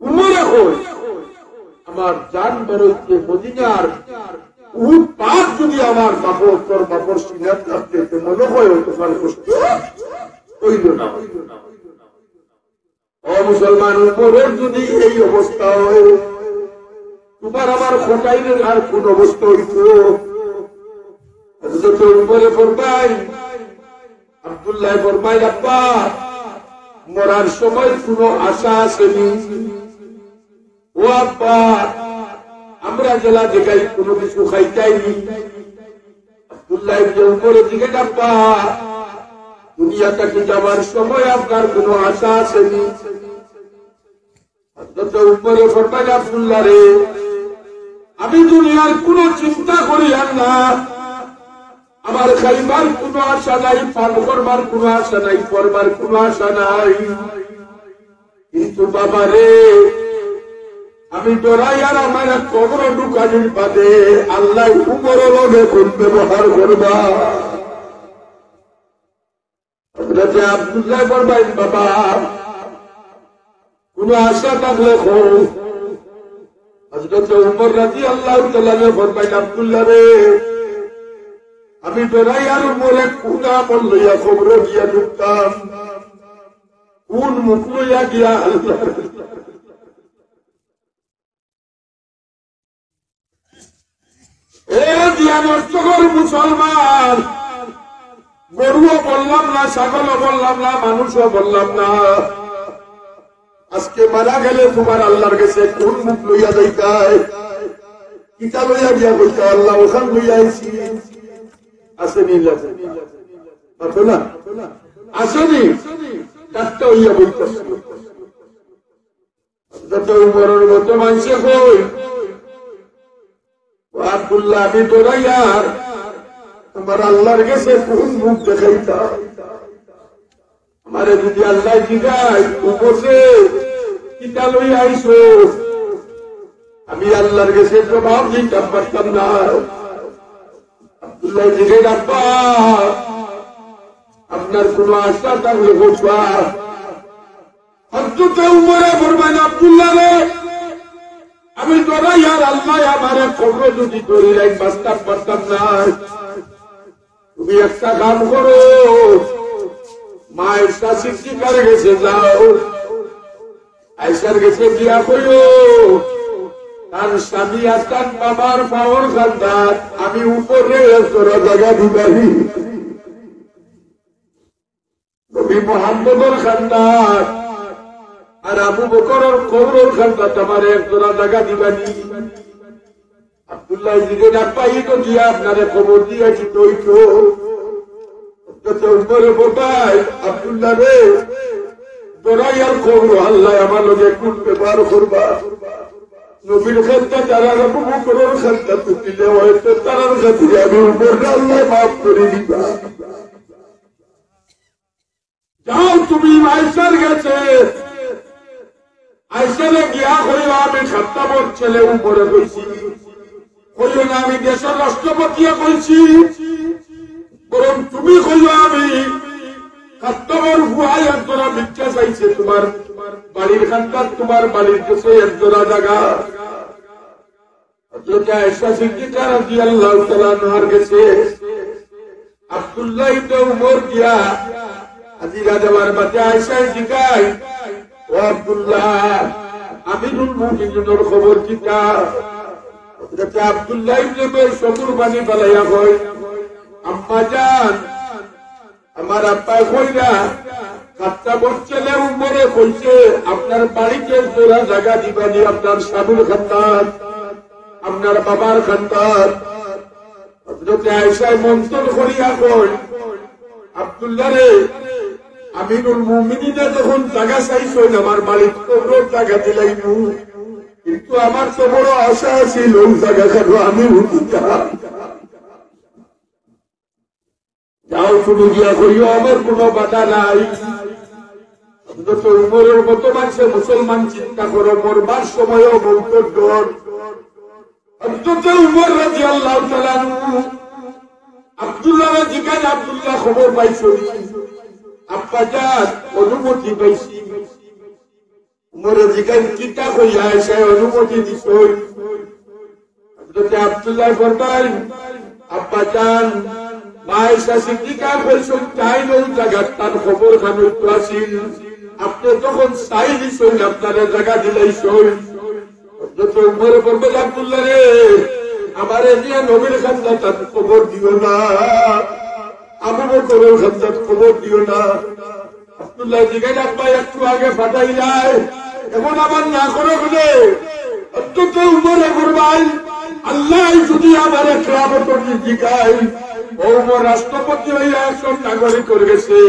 উমরে কয়, "আমার জান বার অইতে মদিনার উট পাহাড় যদি আমার বাপর, তোর বাপর সিনাত রাখতে, তে মনো অয় অতখান কষ্ট অইলো না।" ও মুসলমান, উমরর যদি এই অবস্থা অয়, তুমার আমার কটাইনর আর কুন অবস্থা অইতো? হযরতে উমরে ফরমাইন, আব্দুল্লাহ ফরমাইন, "আব্বা, মরার সময় কুনু আশা আছে নি? ও আব্বা, আমরা যেলা জিগাই কুনু কিছু খাইতায় নি?" আব্দুল্লাহ ইবনে উমরে জিগাইন, "আব্বা, দুনিয়া থাকি যাওয়ার সময় আপনার কুনু আশা আছে নি?" হযরতে উমরে ফরমাইন, "আব্দুল্লাহ রে, আমি দুনিয়ার কুনু চিন্তা করিয়ার না। আমার খাইবার কুনু আশা নাই, পান করবার কুনু আশা নাই, পড়বার কুনু আশা নাই। কিন্তু বাবা রে, আমি ডরাইয়ার আমার কবরো ঢুকানির বাদে আল্লায় উমরর লগে কুন ব্যবহার করবা।" হযরতে আব্দুল্লাহ ফরমাইন, "বাবা, কুনু আশা থাকলে কও।" হযরতে উমর রাদিয়াল্লাহু তাআলা আনহু ফরমাইন, "আব্দুল্লাহ রে, আমি ডরাইয়ার উমরে কুন আমল লইয়া কবরো গিয়া ঢুকতাম, কুন মুখ লইয়া গিয়া আল্লাহ।" এ দিয়া নষ্ট কর মুসলমান, গরুও বললাম না, ছাগলও বললাম না, মানুষও বললাম না। আজকে মারা গেলে তুমার আল্লাহর গেছে কুন মুখ লইয়া যাইতায়? কিতা লইয়া গিয়া কইতায়, "আল্লাহ, অখান লইয়া আইছি"? আছে নি? আছে না? আছে নি? ডাক্তার অইয়া বইতাছে। হযরত উমরর মতো মানষে কয়, "ও আব্দুল্লাহ, আমি ডরাইয়ার, আমার আল্লাহর গেছে কুন মুখ দেখাইতাম? আমারে যদি আল্লায় জিগাইন, 'উমর রে, কিতা লইয়া আইছো?' আমি আল্লাহর গেছে জবাব দিতাম পারতাম না।" আব্দুল্লাহ জিগাইন, "আব্বা, আপনার কুনু আশা থাকলে কউক্কা।" হযরতে উমরে ফরমাইন, "আব্দুল্লাহ রে, আমি ডরাইয়ার, আল্লায় আমারে কবরো যদি ধরিলাইন, বাঁচতাম পারতাম না। তুমি একটা কাম করো, মা আয়েশা সিদ্দিকার গেছে যাও, আয়েশার গেছে গিয়া কইও, তার স্বামী আর তার বাবার পাওর কান্দাত আমি উমররে এক জোড়া জাগা দিবারি।" নবী মুহাম্মদর কান্দাত আর আবু বকরর কবরর কান্দাত আমারে এক জোড়া জাগা দিবানি? আব্দুল্লাহ জিগাইন, আব্বা, ই তো দিয়া আপনারে কবর দিয়া দিতে অইতো। হযরতে উমরে ফরমাইন, আব্দুল্লাহ রে, জোড়াইয়ার কবর আল্লায় আমার লগে কুন ব্যবহার করবা? নবীর কান্দাত আর আবু বকরর কান্দাত দিলে অয়তো তারার খাতিরে আমি উমররে আল্লায় মাফ করি দিবা। যাও তুমি আয়েশার গেছে, আয়েশারে গিয়া কইও আমি খাত্তাবর ছেলে উমরে কইছি, কইও না আমি দেশর রাষ্ট্রপতিয়ে কইছি, বরং তুমি কইও আমি খাত্তাবর ফুয়ায় এক জোড়া ভিক্ষা চাইছে তুমার বাড়ির কান্দাত, তুমার বাড়ির গেছে এক জোড়া জাগা। হযরতে আয়েশা সিদ্দিকা রাদিয়াল্লাহু তাআলা আনহার গেছে আব্দুল্লাহ ইবনে উমর গিয়া হাজিরা দেওয়ার বাদে আয়েশায় জিগাইন, "ও আব্দুল্লাহ, আমিরুল মুমিনিনর খবর কিতা?" হযরতে আব্দুল্লাহ ইবনে উমর চকুর পানি ফালাইয়া কইন, "আম্মা জান, আমার আব্বায় কইরা, খাত্তাবর ছেলে উমরে কইছে, আপনার বাড়িত এক জোড়া জাগা দিবানি আপনার সাবুর কান্দাত, আপনার বাবার কান্দাত।" হযরতে আয়েশায় মন্থন করিয়া কইন, "আব্দুল্লাহ রে, আমিরুল মুমিনিনে যখন জাগা চাইছইন আমার বাড়িত কবরর জাগা দিলাইমু, কিন্তু আমার তো বড় আশা আছিল অউ জাগাখানো আমি উঠিতাম।" যাও তুমি গিয়া কইও, আমার কুনু বাধা নাই। হযরতে উমরর মতো মানষে মুসলমান, চিন্তা করো, মরবার সময়ও মউতর ডর। হযরতে উমর রাদিয়াল্লাহু তাআলা আনহু আব্দুল্লাহরে জিগাইন, "আব্দুল্লাহ, খবর পাইছনি?" "আব্বা জান, অনুমতি পাইছি।" উমরে জিগাইন, "কিতা কইয়া আয়েশায় অনুমতি দিছইন?" হযরতে আব্দুল্লাহ ফরমাইন, "আব্বা জান, মা আয়েশা সিদ্দিকা কইছইন, তাইন অউ জাগাত তান কবরখান অইতো আছিল। আপনে যখন চাই দিছইন, আপনারে জাগা দিলাইছইন।" হযরতে উমরে ফরমাইন, "আব্দুল্লাহ রে, আমারে নিয়া নবীর কান্দাত কবর দিও না, আবু বকরর কান্দাত কবর দিও না।" আব্দুল্লাহ জিগাইন, "আব্বা, একটু আগে ফাটাইলায়, এখন আবার না করো কেনে?" হযরতে উমরে ফরমাইন, "আল্লায় যুদি আমারে কিয়ামতর দিন জিগাইন, ও উমর রাষ্ট্রপতি অইয়া একজন নাগরিকর গেছে,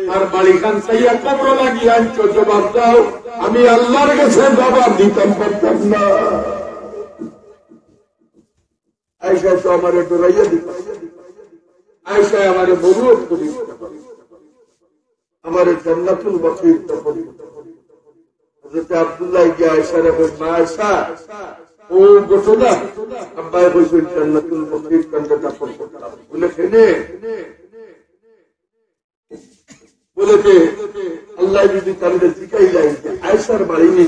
তার বাড়িখান চাইয়া কবর লাগিয়া আনছো, জবাব দাও, আমি আল্লাহর গেছে জবাব দিতাম পারতাম না।" আয়েশায় তো আমারে ডরাইয়া দিতা, আয়েশায় আমারে মরুয়ত করি দিতা পারে, আমারে জান্নাতুল বাকিত দাফন করতে পারে। হযরতে আব্দুল্লাহ গিয়া আয়েশারে কইন, "মা আয়েশা, অউ ঘটনা, আব্বায় কইছইন জান্নাতুল বাকিত তানরে দাফন করতাম।" বলে, "কেনে?" বলে যে, "আল্লায় যুদি তানরে জিগাইলাইন যে আয়েশার বাড়ি নি,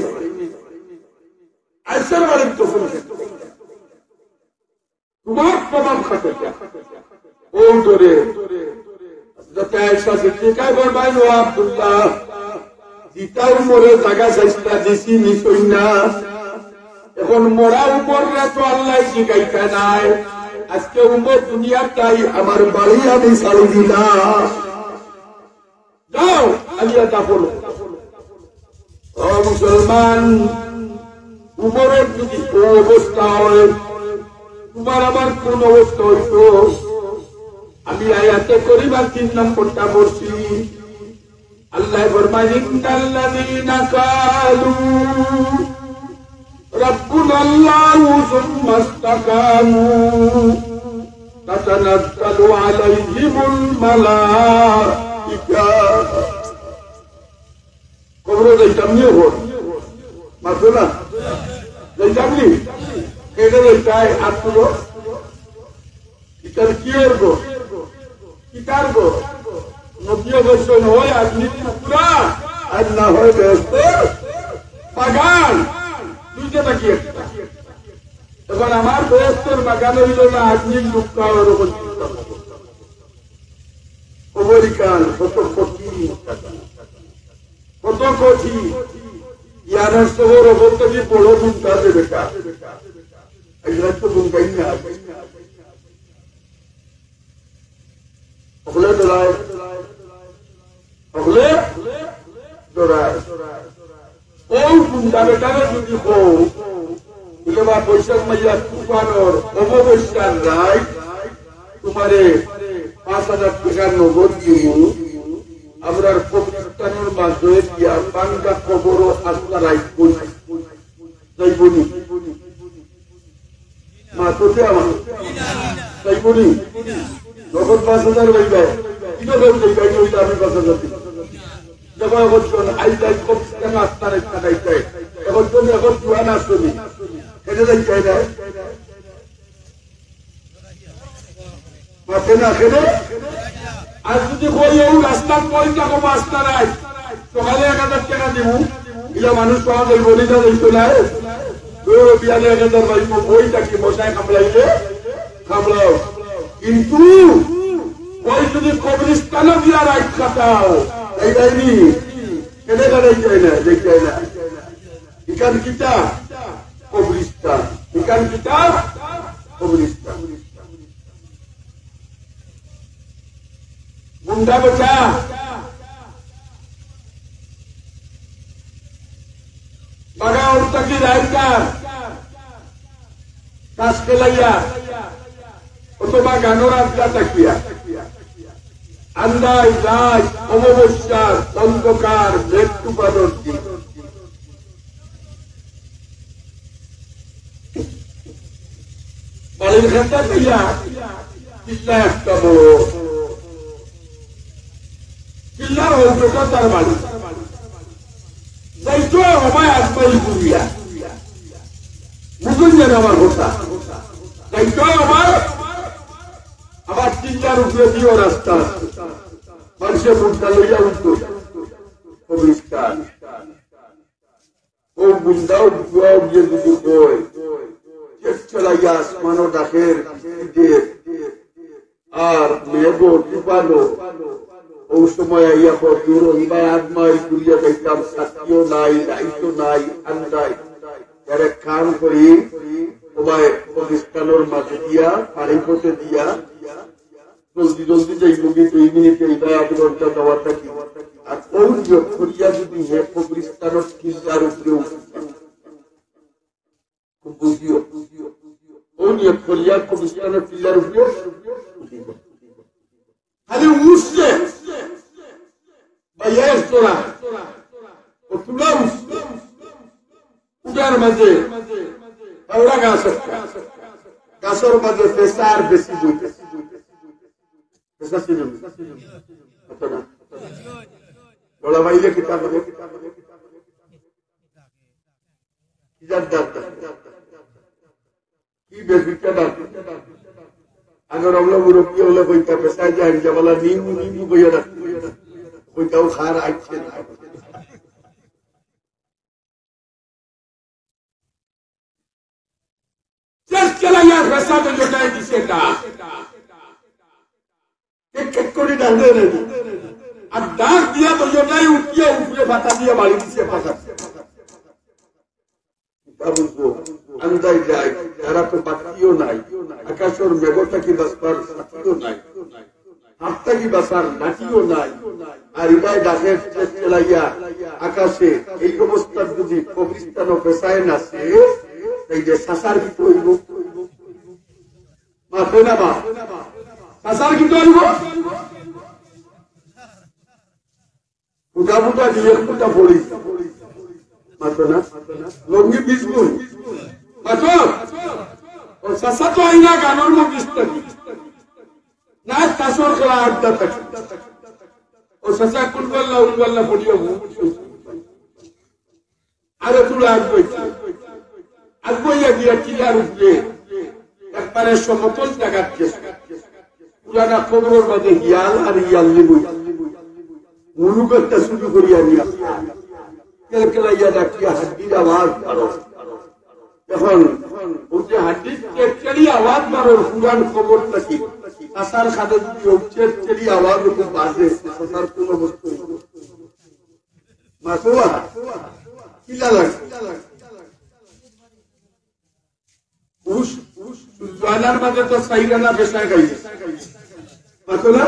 আয়েশার বাড়িত দাফন করতে, তুমার প্রমাণ খাটে।" অউ ধরে হযরতে আয়েশা সিদ্দিকায় ফরমাইন, "ও আব্দুল্লাহ, যেটা উমরে জাগা চাইছিলা, দিছি নি ছইন না? এখন মরা উমররে তো আল্লায় জিগাইতা নায়। আজকে উমর দুনিয়াত নাই, আমার বাড়ি আমি ছাড়ি দিলাম। যাও, আলিয়া দাফন করো।" ও মুসলমান, উমরর যুদি অউ অবস্থা অয়, তুমার আমার কুন অবস্থা অইতো? আমি আয়াতে করিমা তিন নম্বরটা পড়ছি। আল্লায় ফরমাইন, "ইন্নাল্লাযীনা ক্বালু রাব্বুনাল্লাহু সুম্মাস্তাকামু তাতানাজ্জালু আলাইহিমুল মালাইকা।" কবরো যাইতাম নি অখন? মাতইন না? যাইতাম নি? কেনে যাইতায়? আত তুলো। ইতার কিওর ঘর? কিতার ঘর? নবীয়ে কইছইন, "হয় আদমির টুকরা, আর না হয় বেহেশতর বাগান।" দুইটা নাকি একটা? এখন আমার বেহেশতর বাগান অইলো না আদমির টুকরা, ওরকম চিন্তা করো। কবরখান কত কঠিন, কত কঠিন। ইয়ার সবর অবস্থা কি বড় চিন্তা আছে বেটা। আজকে তো ঘুম পাই না। হকলে ডরায়, হকলে ডরায়। হুন্ডা বেটারে যদি কও, বুলে, "বা বৈশাখ মাইয়া তুফানর অমাবস্যার রাইত তুমারে পাঁচ হাজার টেকা নগদ দিমু, আমরার কবরস্থানর মাঝে গিয়া ভাঙ্গা কবরো আস্তা রাইত বই।" যাইবো নি? মাতো দে আমার। যাইবো নি? নগদ পাঁচ হাজার অইবে। কি নগদ অইবে? এই অইলে আমি পাঁচ হাজার দিমু। দেখো, এখন জন আই যাই, কবরস্থান আস্তা রাইত কাটাই যায়। এখন জন, এখন জুয়ান আসো নি? কেনে যাই যায় না? মাতে না, কেনে? আর যদি কই, "ও রাস্তার পয়সা কম আস্তা নাই, সকালে এক হাজার টেকা দিমু", ইলা মানুষ পাওয়া যাইবো নি, না যাইতো না? ও বিয়ালে এক হাজার পাইবো, বই থাকি মশায় কামড়াইলে, কামড়াও। কিন্তু ওই যদি কবরস্থানও দিয়া রাইত কাটাও, এই যায়নি, কেনে কাটাই যায় না, যাই যায় না। ইখান কিতা? কবরস্থান। ইখান কিতা? কবরস্থান। গুন্ডা বেটা, বাগান থাকি রাইতার, তাস খেলাইয়া, অথবা গানর আড্ডা থাকিয়া, আন্দাই রাইত, অমাবস্যার অন্ধকার, মেঘ তুফানর দিন। বাড়ির ঘরটা কইয়া, চিল্লা একটা বড়। চিল্লার হইতেটা তার বাড়ি। যাইতো হবায় আজমাইল ঘুরিয়া। বুঝুন যেন আমার কথা। যাইতো হবায়, আবার চিল্লার উপরে দিয়েও রাস্তা আছে। মানুষের মুখটা লইয়া উঠতো। কবরস্থান। ও বুন্দাও বুয়াও গিয়ে যদি কয়, চেক চালাইয়া আসমানও ডাকের, বৃষ্টি দের, আর মেঘও টিপালো, ও সময় আইয়া কয়, "দূর হইবায় আট মাইল ঘুরিয়া যাইতাম, সাথীও নাই, লাইটও নাই, আন্দাই।" এর এক কাম করি, ও ভাই, কবরস্থানর মাঝে দিয়া, পানি পথে দিয়া, জলদি জলদি যাইবো কি, দুই মিনিটে ইবায় আধ ঘন্টা যাওয়া থাকি। আর ও নিয়ত করিয়া যদি হে কবরস্থানর টিল্লার উপরে উঠে, খুব বুঝিও, ও নিয়ত করিয়া কবরস্থানর টিল্লার উপরে উঠিব। খালি উঠছে, ভাইয়া, তোরা, ও তুলা উঠছে। উঠার মাঝে হাওড়া গাছ একটা, গাছর মাঝে পেঁচা আর বেশি দুইটা। পেঁচা ছিল না। অত না। বড় ভাইলে কিতা করে? কি জাত ডাক? কি বেশিটা ডাক? আগর আমলা মুরব্বি হলে কইতা, "পেঁচা যায়, যাবালা নিমু, নিমু" কইয়া ডাক। কইতাও খার আইছে না। চেক চালাইয়া পেঁচা তো জোটাই দিছে তা। এক এক করি ডাক দেয় রে। আর ডাক দিয়া তো জোটাই উঠিয়া উপরে ফাটা দিয়া বাড়ি দিছে পাকা। কিতা বুঝবো? আন্দাই যায়, তারা তো বাতিও নাই। আকাশর মেঘ থাকি বাঁচবার সাথীও নাই। হাত থাকি বাঁচার লাঠিও নাই। আর ইবায় ডাকের চেক চালাইয়া আকাশে এই অবস্থার যদি কবরস্থানও পেঁচায় নাচে, তাইলে চাচার কিতা অইবো? মাতে না বা। চাচার কিতা অইবো? ফুটা ফুটা দিয়ে ফুটা পড়ি। মাতো না? লঙ্গি বিজবুল। মাতো? ও চাচা তো আইনা গানর মুখ বিস্তারি। না, তাসর খেলা আড্ডা থাকে। ও চাচা কুলবাল্লা, উলবাল্লা পড়িয়া বউ। আরে তুলা আগ বইছে। আগ বইয়া গিয়া টিলার উপরে একবারে সমতল জাগাত গেছে। পুরানা কবরর মাঝে হিয়াল আর হিয়াল নিবই। মুলুক একটা চুরি করিয়া নিয়া। কেলকেলাইয়া ডাকিয়া হাড্ডির আওয়াজ বারো। এখন ওই যে হাড্ডির চেরচেরি আওয়াজ বারোর পুরান কবর নাকি। চাচার খাদে যদি ওই চেরচেরি আওয়াজ ওকে বাজে, চাচার কোন অবস্থা হইল? মাতোয়া, কিলা লাগে? উস, উস, জোয়ানার মাঝে তো সাইরানা বেশা গাই। মাতো না?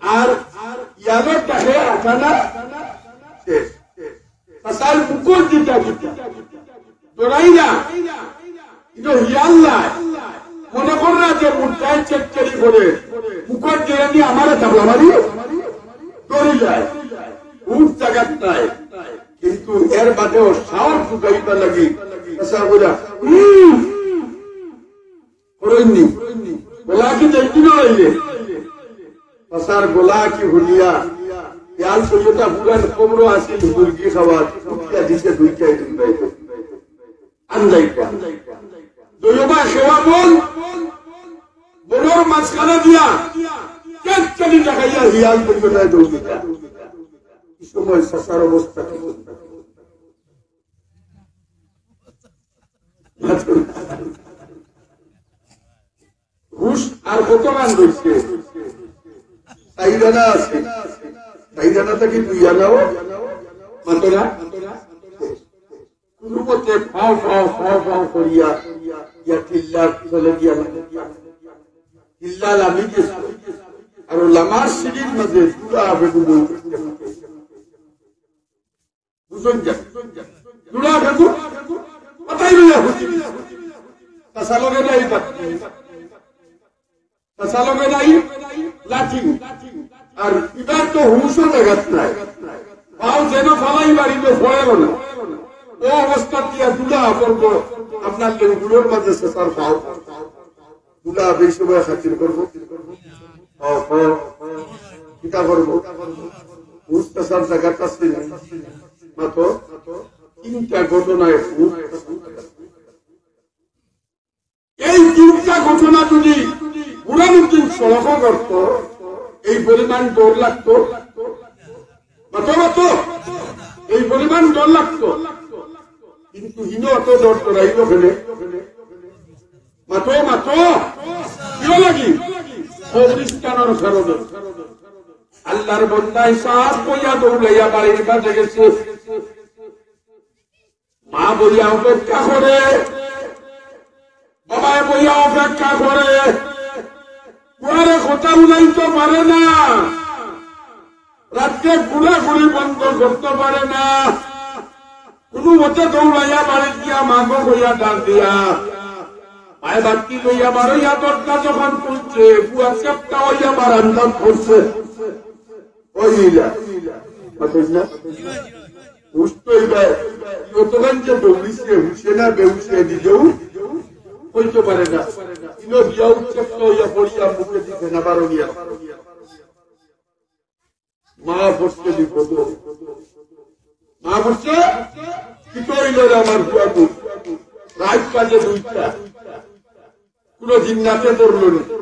আর, আর ইয়ারও তাহে আটানা শেষ। চাচার মুখর দিতা দিতা। ডরাইরা। ইনো হিয়াল নাই। মনে কররা যে মুদ্রায় চেক চেরি করে। মুখর দিরানি আমারে থাবলা মারি। ডরি যায়। উঠ জাগাত নাই। কিন্তু এর বাদেও সাহস জুগাইবার লাগি। চাচা বইলা, "হুম।" করইননি। গলা কি দেখি না অইলে? চাচার গলা কি হুনিয়া, ইয়ার সৈয়দা পুরান কবরো আছিল মুরগি খাওয়ার, উঠিয়া দিছে দুইটাই দিন বাইরে। আন্দাইটা। দৈবা সেবা বল, বনর মাঝখানে দিয়া, কেক কেলি দেখাইয়া হিয়াল সৈয়দায় দৌড়িয়া। এই সময় চাচার অবস্থা কি? হুশ আর কত গান রইছে? চাইর আনা আছে। চাইর আনা থাকি দুই আনাও মাতো না। কুনুমতে ফাও ফাও ফাও ফাও করিয়া ইয়া টিল্লা চলে দিয়া লাগে। টিল্লা লামি গেছে। আর লামার সিঁড়ির মাঝে জুড়া বেগুন। বুঝুন যা। জুড়া বেগুন। কথাই লইয়া হুতি। চাচা লগে নাই বাতি। চাচা লগে নাই লাঠি। আর ইবার তো হুশও জাগাত নাই। পাও যেন ফালাই বাড়িতে পড়েও না। ও অবস্থা দিয়া দুলা করবো। আপনার লেবুগুলোর মাঝে চাচার পাও। দুলা এই সময় খাতির করবো। পাও, পাও। কিতা করবো? হুশ চাচার জাগাত আছে না। মাত্র তিনটা ঘটনায় হুশ। এই তিনটা ঘটনা যদি বুরহানুদ্দিন সড়কও করত, এই পরিমাণ ডর লাগতো? মাতো, মাতো। এই পরিমাণ ডর লাগতো। কিন্তু ইনো অত ডর ডরাইল কেনে? মাতো, মাতো। কিয় লাগি? কবরস্থানর কারণে। আল্লাহর বন্দায় সাপ বইয়া দৌড়াইয়া বাড়ির মাঝে গেছে। মা বইয়া অপেক্ষা করে, বাবায় বইয়া অপেক্ষা করে, পুয়ারে কথা উলাইতে পারে না, রাত্রে ঘুরাঘুরি বন্ধ করতে পারে না, কোনো মতে দৌড়াইয়া বাড়ি গিয়া মাগো কইয়া ডাক দিয়া, মায় বাতি লইয়া বারইয়া দরজা যখন খুলছে, পুয়া চেপটা হইয়া বারান্দাত পড়ছে। ওই ইলা। বুঝ না? হুশ তো ইবার। কতক্ষণ যে দৌড়িছে, হুশে না বেহুশে নিজেও কইতে পারে না। ইনো দিয়া উঠছে, তো ইয়া পড়িয়া মুখে দিছে না বারো নিয়া। মা পড়ছে বিপদ। মা পড়ছে, "কি কইল রে আমার ফুয়াগু? রাইত বাজে দুইটা।" কোনো জিন্নাতে ধরল না।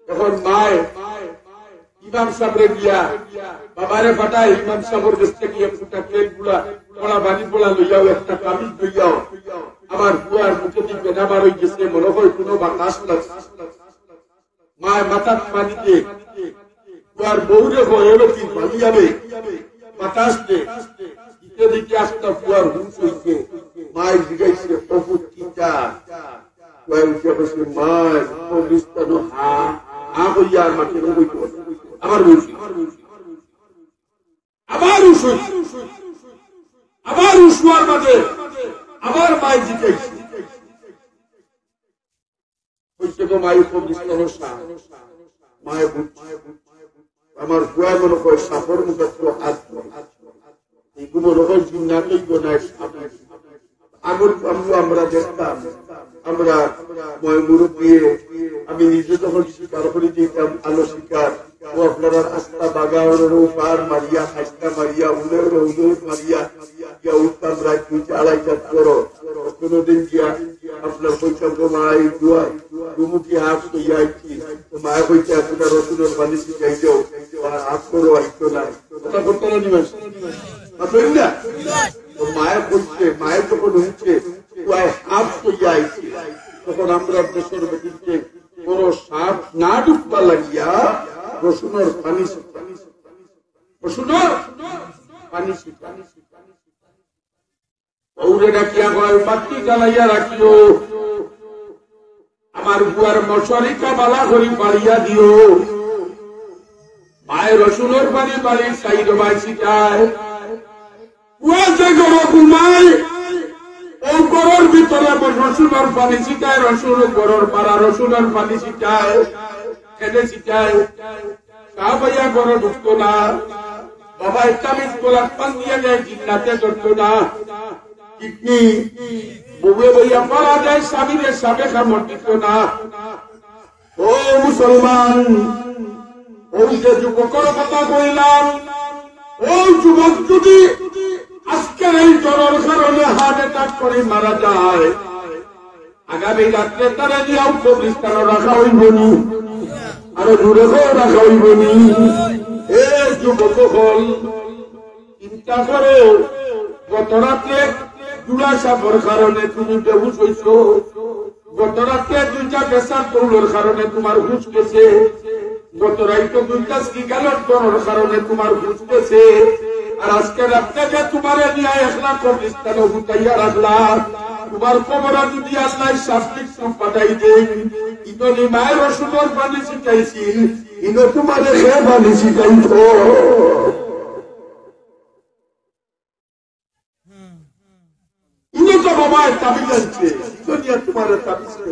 এখন মায় ইমাম সাবরে গিয়া, বাবারে পাঠায়, ইমাম সাবর গেছে গিয়া ফুটা তেল গুলা, পড়া বাড়ি পড়া লইয়াও, একটা কামিজ লইয়াও, আমার ফুয়ার মুখে দি বেনা বার হই গেছে, মনে হয় কোনো বাতাস লাগছে। মায় মাথাত পানি দে, ফুয়ার বউরে কয়, "এলো কি পানি যাবে?" বাতাস দে। দিতে দিতে আস্তা ফুয়ার হুশ হইছে। মায় জিগাইছে, "অপুত কিতা?" ফুয়ায় উঠিয়া কইছে, "মায়, কবরস্থানো হা, হা কইয়া আর মাটির কইতো।" আবার বলছি, আবার হুশ হইছে। আবার হুশ হওয়ার বাদে আবার মায় জিগাইছে। কইছে, "গো মাই, কবরস্থানো সাপ।" মায় বুঝছে। আমার ফুয়ায় মনে কয় সাপর মুখে তো হাত ধরে। এই মনে কয় জিন্নাতই গোনায় সাপ। আগর আমু আমরা দেখতাম, আমরা ময় মুরব্বিয়ে, আমি নিজে যখন শিকার করি দিতাম, আলো শিকার, ও আপনারা আস্তা বাগাওয়ানর ও পার মারিয়া, খাস্তা মারিয়া, উলের উলের মারিয়া, গিয়া উঠতাম রাত দুইটা আড়াইটার পর। কোনোদিন গিয়া আপনার কইতাম, "গো মাই, দুয়ার, দুমুখী হাত লইয়া আইছি।" তো মায় কইছে, "আপনার রসুনের পানি শিখাই যাও, আর হাত করো, আইতো না।" কথা করতো না নিবেন? মাতইন না? তো মায় কইছে, মায় যখন হইছে, ফুয়ায় হাত লইয়া আইছে। তখন আমরা দেশের মধ্যে বড় সাপ না ঢুকবা লাগিয়া রসুনের পানি শিখাই। রসুনের পানি শিখাই। বউরে ডাকিয়া কয়, "বাতি জ্বালাইয়া রাখিও, আমার ফুয়ার মশারিটা বালা করি পাড়িয়া দিও।" মায় রসুনের পানি বাড়ির সাইড বাই ছিটায়। পুয়া যে ঘরো ঘুমায়, অউ ঘরর ভিতরে রসুনর পানি ছিটায়, রসুন ঘরর পাড়া রসুনর পানি ছিটায়, খেতে ছিটায়। সাহাবাইয়া ঘরো ঢুকতো না, বাবা একটা মিস কলার পান দিয়ে দেয়, জিন্নাতে ধরতো না। কিডনি বউয়ে বইয়া পাড়া দেয়, স্বামীরে সাবে কামড় দিত না। ও মুসলমান, অউ যে যুবকর কথা কইলাম, অউ যুবক যদি আজকের এই জ্বরর কারণে হার্ট অ্যাটাক করি মারা যায়, আগামী রাত্রে তারে নিয়াও কবরস্থানো রাখা অইবো নি? আরো জোরে কও, রাখা অইবো নি? এ যুবক অকল, চিন্তা করো, গত রাতে জুড়া সাপর কারণে তুমি বেহুশ অইছো, গত রাতে দুইটা বেসার তৌলর কারণে তোমার হুশ গেছে, গত রাইতো দুইটা সিগারেট ধরার কারণে তোমার হুশ গেছে, আর আজকে রাতে যে তোমারে নিয়া একলা কবরস্থানো হুতাইয়া রাখলা, তোমার কবরো যদি আল্লায় সাপ বিচ্ছু পাঠাই দেন, ইনো নি মায় রসুনর পানি ছিটাইছিল, ইনো তোমারে কে পানি ছিটাইতো? ইনো তো বাবায় তাবিজ আনছে, ইনো নিয়া তোমারে তাবিজ কে?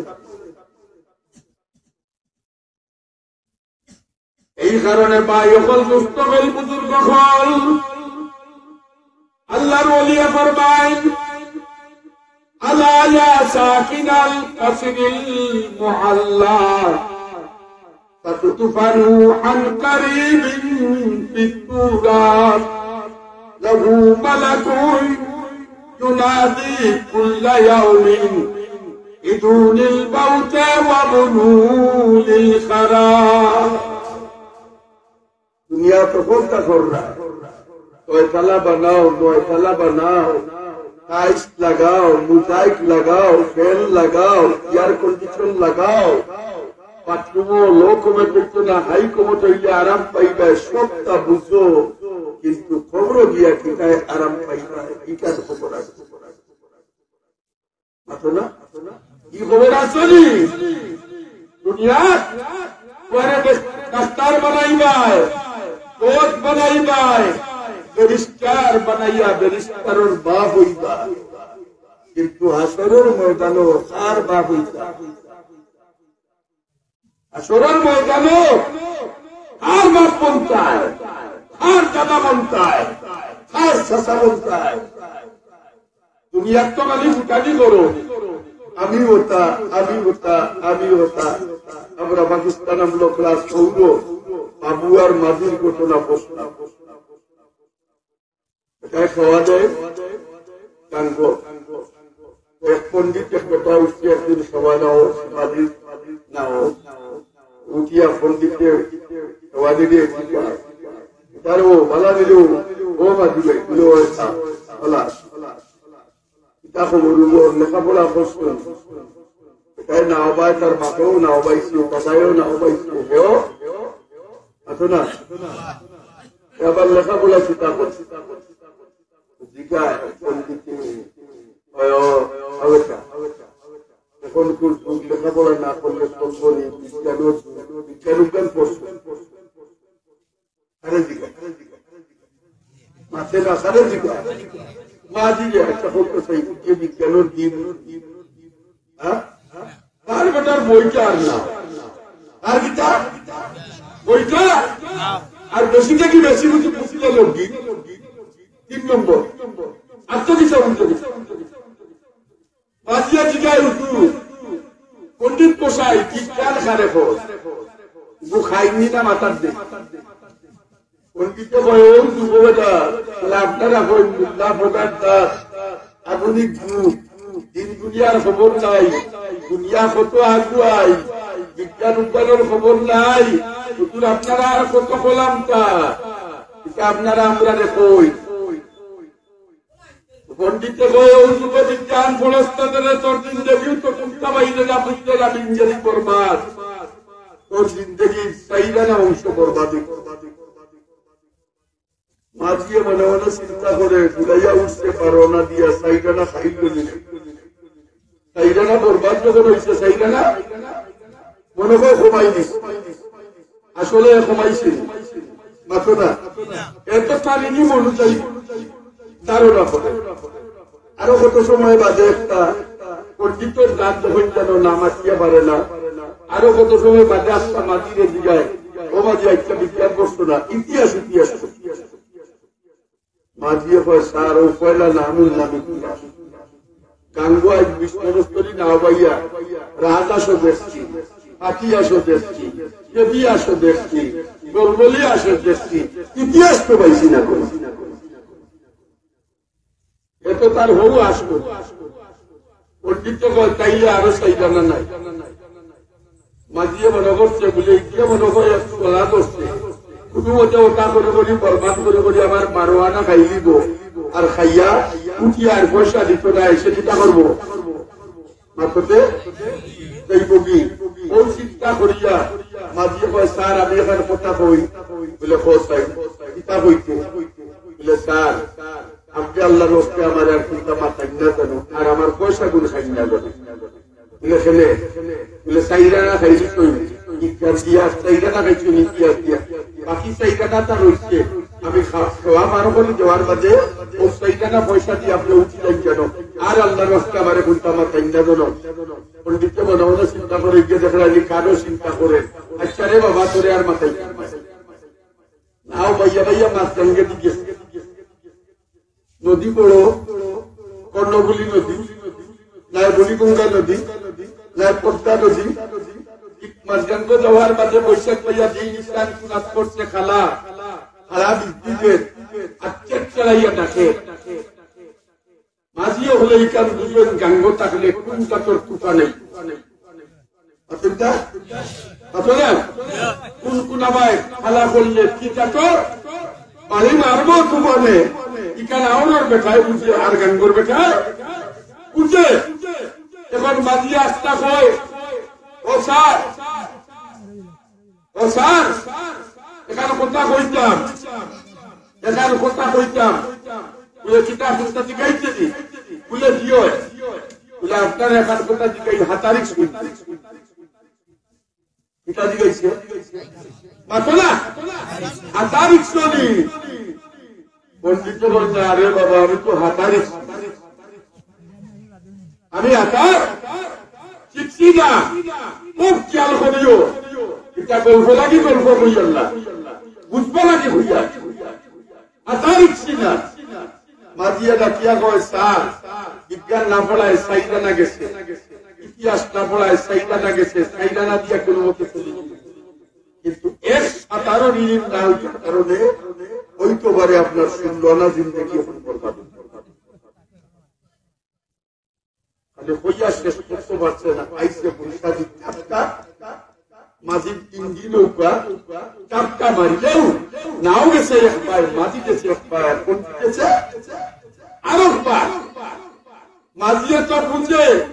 এই কারণে ভাই অকল, দোস্ত অকল, বুজুর্গ অকল, আল্লাহর ওলিয়ে ফরমাইন, ألا يا ساكن القصر المعلى، ستدفن عن قريب في التراب، له ملك ينادي كل يوم، ادعوا للموت وابنوا للخراب. দুনিয়া তো কোনটা কররা, ছয়তলা বানাও, নয়তলা বানাও, টাইলস লাগাও, মোজাইক লাগাও, ফ্যান লাগাও, এয়ার কন্ডিশন লাগাও, বাথরুমও লো কমে করতো না, হাই কমে অইলে আরাম পাইবায়, সবটা বুঝো, কিন্তু কবরো গিয়া কিতায় আরাম পাইবায়, ইটার খবর আছে। মাতো না? কি খবর আছে নি? দুনিয়াত পরে ডাক্তার বানাইবায়, কোচ বানাইবায়, ব্যারিস্টার বানাইয়া ব্যারিস্টারর বাপ অইবা, কিন্তু হাশরর ময়দানো কার বাপ অইবা? হাশরর ময়দানো কার বাপ বনতায়, কার দাদা বনতায়, কার চাচা বনতায়? দুনিয়াত তো খালি ফুটানি করো, আমি ওটা, আমি ওটা, আমি ওটা। আমরা পাকিস্তান আমলো ক্লাস চৌদ্দ, বাবু আর মাঝির ঘটনা প্রশ্ন। এটায় খাওয়া যায় গাঙ্গ। এক পণ্ডিত এক বেটা উঠছে, একদিন সবাই নাও, মাঝি নাও। উঠিয়া পণ্ডিতরে খাওয়া দিলে, তার ও বালা দিল, ও মাঝি ভাই, দিল, ও এসা, বালা। ইতা খবর অইবো, লেখাপড়া করছইন। এটায় না অবায়, তার বাপেও না অবাইছে, দাদায়ও না অবাইছে, হেও আছে না? এ আবার লেখাপড়া কিতা করছে? জিগায়, কোন দিকে? অয়, অয়, অয়, অয়। এখন কোন যুগ, লেখাপড়া না করলে চলবো নি, বিজ্ঞানও যুগ, বিজ্ঞান উজ্ঞান করছে। আরে জিগা। মাতে না, আরে জিগা। মা জিগা, একটা বলতে চাই, যে বিজ্ঞানের দিন, হ্যাঁ? তার বেটার বইটা আর না। আর কিতা? বইটা? আর বেশি থেকে বেশি বুঝি বুঝিলে লোক দিন। তিন নম্বর। আর তো কিছু বুঝতে বুঝতে। বাজিয়া জিগায় উঠু, পণ্ডিত মশাই, বিজ্ঞান কারে কয়? গু খাইনি না মাথার দে? পণ্ডিতে কয়, "ও যুব বেটা, তাহলে আপনারা কই মুল্লা ফোকার দাস, আধুনিক যুগ, দিন দুনিয়ার খবর নাই, দুনিয়া কত আগুয়াই, বিজ্ঞান উজ্ঞানের খবর নাই, হুজুর আপনারা আর কত কলাম তা, এটা আপনারা আমরা কই।" পণ্ডিতে কয়, "ও যুব বিজ্ঞান পড়স না, তাহলে তোর জিন্দেগিও তো কুন্তা বাইরে না, বুঝতে না, জিন্দেগি বরবাদ। তোর জিন্দেগির চাইরানা অংশ বরবাদি।" মাঝিয়ে মনে মনে চিন্তা করে, গুলাইয়া উঠছে পারো না দিয়া, চাইরানা খাইল নি। চাইরানা বরবাদ যখন হইছে, চাইরানা মনে হয় কমাই দিস, আসলে কমাইছে নি। মাতো না। এত তারিখই মনে চাই। ধারণা করে। আরো কত সময় বাদে একটা পণ্ডিতর জাত যখন যেন না মাতিয়া পারে না, আরো কত সময় বাদে আস্তা মাঝিরে জিগায়, "ও মাঝি, আচ্ছা বিজ্ঞান করছো না, ইতিহাস, ইতিহাস করছো।" মাঝিয়ে কয়, "স্যার, ও পয়লা নামুল নাম ইতিহাস।" গাঙ্গো আজ বিষ্ণুস্তরী না বাইয়া, রাজ আসো দেখছি, হাতি আসো দেখছি, দেবী আসো দেখছি, গলবলি আসো দেখছি, ইতিহাস তো পাইছি না কোনো। এত তার হউ আসলো। পণ্ডিতে কয়, "তাইলে আরো চাইরানা নাই।" মাঝিয়ে মনে করছে, বুলে, ইকিয়ে মনে হয় একটু গলা ধরছে। কোনো মতে ওটা করে করি, বরবাদ করে করি, আমার মারোয়ানা খাই দিব। আর খাইয়া উঠি আর পয়সা দিত না, এসে কিতা করবো? মারতে যাইব কি? ও চিন্তা করিয়া মাঝিয়ে কয়, "স্যার, আমি এখান কথা কই।" বুলে, "কও চাই।" কিতা কইতে? বুলে, "স্যার, আপনি আল্লাহর ওয়াস্তে আমার আর চিন্তা মাথায় না জানো, আর আমার পয়সা গুলো খাই না জানো।" বুলে, "খেলে?" বুলে, "চাইরানা খাইছি তুই, ইতিহাস দিয়া, চাইরানা খাইছি, ইতিহাস দিয়া। বাকি চাইরানা তা রইছে, আমি খা-, খাওয়া বার করে দেওয়ার বাদে ও চাইরানা পয়সা দিয়ে আপনি উঠি যান কেন? আর আল্লাহর ওয়াস্তে আমারে কোনটা আমার চাইন না জানো।" পণ্ডিতে মনে মনে চিন্তা করে গিয়ে দেখলেন, "আমি কারো চিন্তা করে, আচ্ছা রে বাবা, তোরে আর মাথায় না।" নাও বাইয়া বাইয়া মাছ গাঙ্গে দিকে। নদী বড়, কর্ণফুলী নদী, নায় বুড়িগঙ্গা নদী, নায় পদ্মা নদী। মাঝখান তো যাওয়ার মাঝে বৈশাখ পাইয়া দিন ইসলাম কুনাত করছে খালা, খালা বিদ্যুতের আচ্ছেদ চালাইয়া ডাকে। মাঝিয়ে হলে ইখান বুঝবেন গাঙ্গো থাকলে কোন জাতর তুফা নেই। অসুবিধা? আছে না? কোন কোন আবায় খালা করলে কি জাতর? বাড়ি মারবো তুফানে। ইখান আওরর বেটায় বুঝে আর গাঙ্গর বেটায় বুঝে। এখন মাঝিয়ে আস্তা কয়, "ও স্যার, ও স্যার, এখান কথা কইতাম, এখান কথা কইতাম।" বুলে, "কিতা কথা জিগাইছে নি?" বুলে, "জি অয়।" বুলে, "আপনার এখান কথা জিগাই, হাতারিক শুনি।" কিতা জিগাইছে? মাতো না? হাতারিক শুনি। পণ্ডিতে বলছে, "আরে বাবা, আমি তো হাতারিক, আমি হাতার শিখছি না।" খুব খেয়াল করিও, ইটা গল্প লাগি গল্প কইয়ার না, বুঝবা লাগি কইয়ার। হাতারিক শিখছি না। মাঝিয়ে ডাকিয়া কয়, "স্যার, বিজ্ঞান না পড়ায় চাইরানা গেছে, ইতিহাস না পড়ায় চাইরানা গেছে, চাইরানা দিয়া কোনো মতে চলি গেছে। কিন্তু এক সাঁতারও ঋণ না হইতে কারণে হইতে পারে আপনার ষোলো আনা জিন্দেগি এখন বরবাদ।" খালি কইয়া শেষ করতে পারছে না। আইছে বৈশাখী চাপটা, মাঝির ইঞ্জিন নৌকা, চাপটা মারিলেও নাও গেছে একবার, মাঝি গেছে একবার, কোন গেছে আরো একবার। মাঝিয়ে তো বুঝে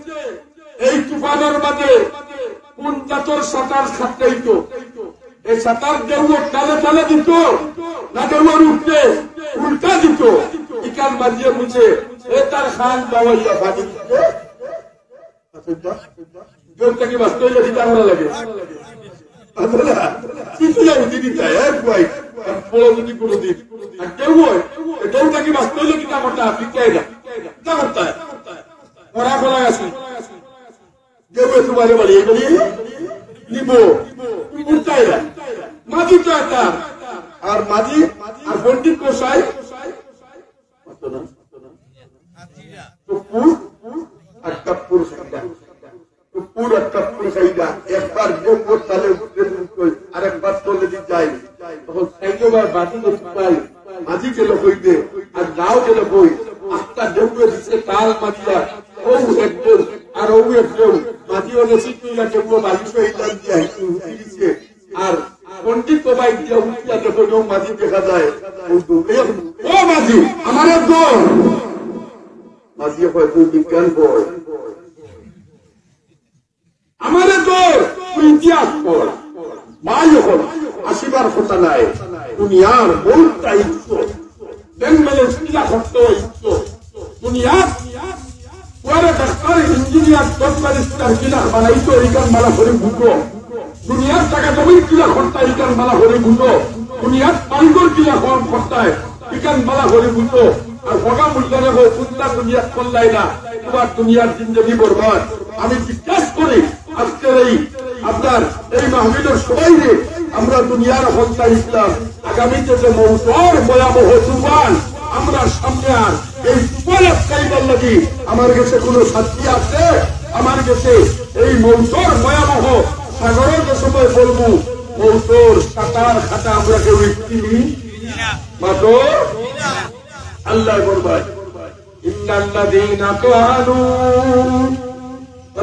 এই তুফানের মাঝে কোন জাতর সাঁতার সাঁতরাইতো। এই সাঁতার ঢেউর তালে তালে দিত, না ঢেউর উঠতে উল্টা দিত। ইখান মাঝিয়ে বুঝে, এ তার খান বাবাইয়া ফানি দিতে। আচ্ছা, ঢেউ থাকি বাঁচতে হইলে কিতা করা লাগে? আচ্ছা, চিঠি যাও, চিঠি যায়, এক ভাই, আর বড় যদি কোনোদিন। আর ঢেউ হয়, এ ঢেউ থাকি বাঁচতে হইলে কিতা করতে হয়? কিতা এটা? কিতা করতে হয়? মরা খোলা গেছে। ঢেউয়ে তোমারে বাড়িয়ে বাড়িয়ে নিব। উল্টা এরা। মাঝি তো একটা। আর মাঝি, আর পণ্ডিত মশাই, তো পুর, আর কাপুর খাইলা। তো পুর আর কাপুর খাইলা। একবার ঢেউর তালে উঠতে উঠতে, আর একবার তলে দিয়ে যাই। তখন সাইডে ভাই বাঁধি দেখতে পাই, মাঝি গেল কইতে, আর নাও গেল কই, আস্তা ঢেউয়ে দিছে তাল মারিয়া, ও এক ঢেউ, আর ও এক ঢেউ, মাঝি ওদের সিট নিয়ে ঢেউয়ে বালিশ হয়ে ইলাম দিয়া উঠে দিছে। আর পণ্ডিত তো ভাই দিয়া উঠিয়া দেখো, ও মাঝি দেখা যায়, ও দৌড়ে, "ও মাঝি, আমারে ধর।" মাঝি কয়, "তুই বিজ্ঞান পড়।" আমারে তো তুই ইতিহাস পড়। ভাই, এখন আসিবার কথা নাই। দুনিয়ার বহুত দায়িত্ব। ব্যাংক ব্যালেন্স কিলা করতে অইতো। দুনিয়ার পরে ডাক্তার, ইঞ্জিনিয়ার, জজ, ব্যারিস্টার কিলা বানাইতো, ইখান বালা করি বুঝো। দুনিয়ার টাকা জমি কিলা করতে, ইখান বালা করি বুঝো। দুনিয়ার বাড়িঘর কিলা কর-, করতে, ইখান বালা করি বুঝো, আর হগা মুল্লারে কও, কুন্তা দুনিয়াত করলাই না, তুমার দুনিয়ার জিন্দেগি বরবাদ। আমি জিজ্ঞাস করি, আজকের এই আপনার এই মাহফিলর সবাইরে, আমরা দুনিয়ার হকদার ইসলাম, আগামীতে যে মৌতর ভয়াবহ তুফান আমরার সামনে, আর এই তুফান আটকাইবার লাগি আমার গেছে কোনো সাথী আছে? আমার গেছে এই মৌতর ভয়াবহ সাগরর যে সময় বলবো, মৌতর সাঁতার কাটা আমরা কেউ শিখছি নি? মাতো আল্লাহ বলবায়, إن الذين قالوا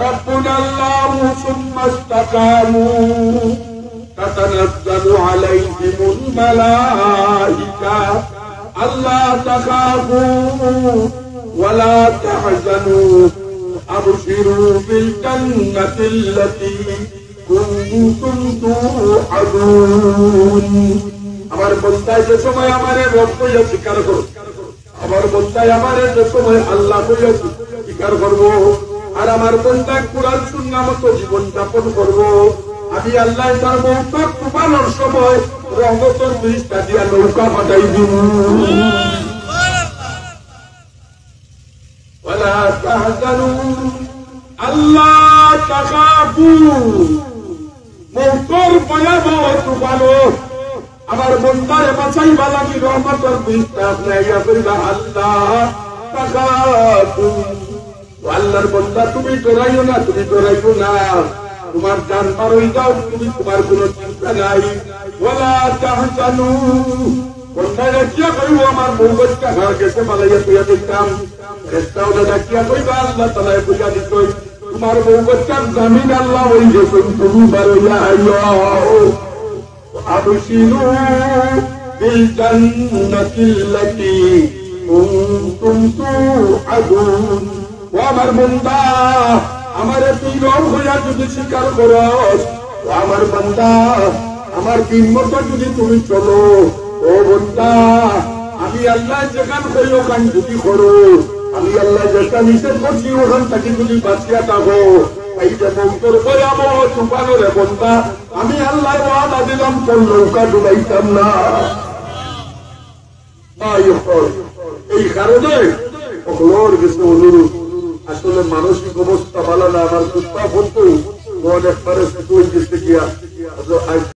ربنا الله ثم استقاموا تتنزل عليهم الملائكة ألا تخافوا ولا تحزنوا وأبشروا بالجنة التي كنتم توعدون। আমার বন্দায় যে সময় আমারে রব কইয়া স্বীকার করো, আমার বন্দায় আমারে যে সময় আল্লাহ কইয়া স্বীকার করবো, আর আমার বন্দায় কোরআন সুন্নাহ মতো জীবন যাপন করবো, আমি আল্লাহ তার মৌতর তুফানর সময় রহমতর ফিরিস্তা দিয়া নৌকা পাঠাই দিমু। ولا تحزنوا ألا تخافوا। মৌতর ভয়াবহ তুফানো আমার বন্দারে বাঁচাইবার লাগি রহমতর ফিরিস্তা আপনে আইয়া কইবা, আল্লাহ, তাকাবু। ও আল্লাহর বন্দা, তুমি ডরাইও না, তুমি ডরাইও না। তুমার জান বার অই যাউক, তুমি, তুমার কোনো চিন্তা নাই। ওয়ালা তাহজানু। বন্দায় ডাকিয়া কইবো, আমার বউ বাচ্চা ঘর গেছে, ফালাইয়া থইয়া দিতাম। ফেরেশতা অকলে ডাকিয়া কইবা, আল্লাহ তাআলায় কইয়া দিছইন, তুমার বউ বাচ্চার জামিন আল্লাহ অই গেছইন, তুমি বার অইয়া আইও। وأبشروا بالجنة التي كنتم توعدون। ও আমার বন্দা, আমারে তুই রব অইয়া যদি স্বীকার করস, ও আমার বন্দা, আমার দিন মতো যদি তুমি চলো, ও বন্দা, আমি আল্লাহ যেখান কই ওখান যদি করো, আমি আল্লাহ যেটা নিষেধ করছি ওখান থাকি যদি বাঁচিয়া থাকো, এই যে মৌতর ভয়াবহ তুফানো রে বন্দা, আমি আল্লাহ ওয়াদা দিলাম তোর নৌকা ডুবাইতাম না। ভাই অকল, এই কারণে অকলর গেছে অনুরোধ, আসলে মানসিক অবস্থা ভালা না, আমার কুত্তা বন্ধু মন একবারে ছোট অই গেছে গিয়া। আজ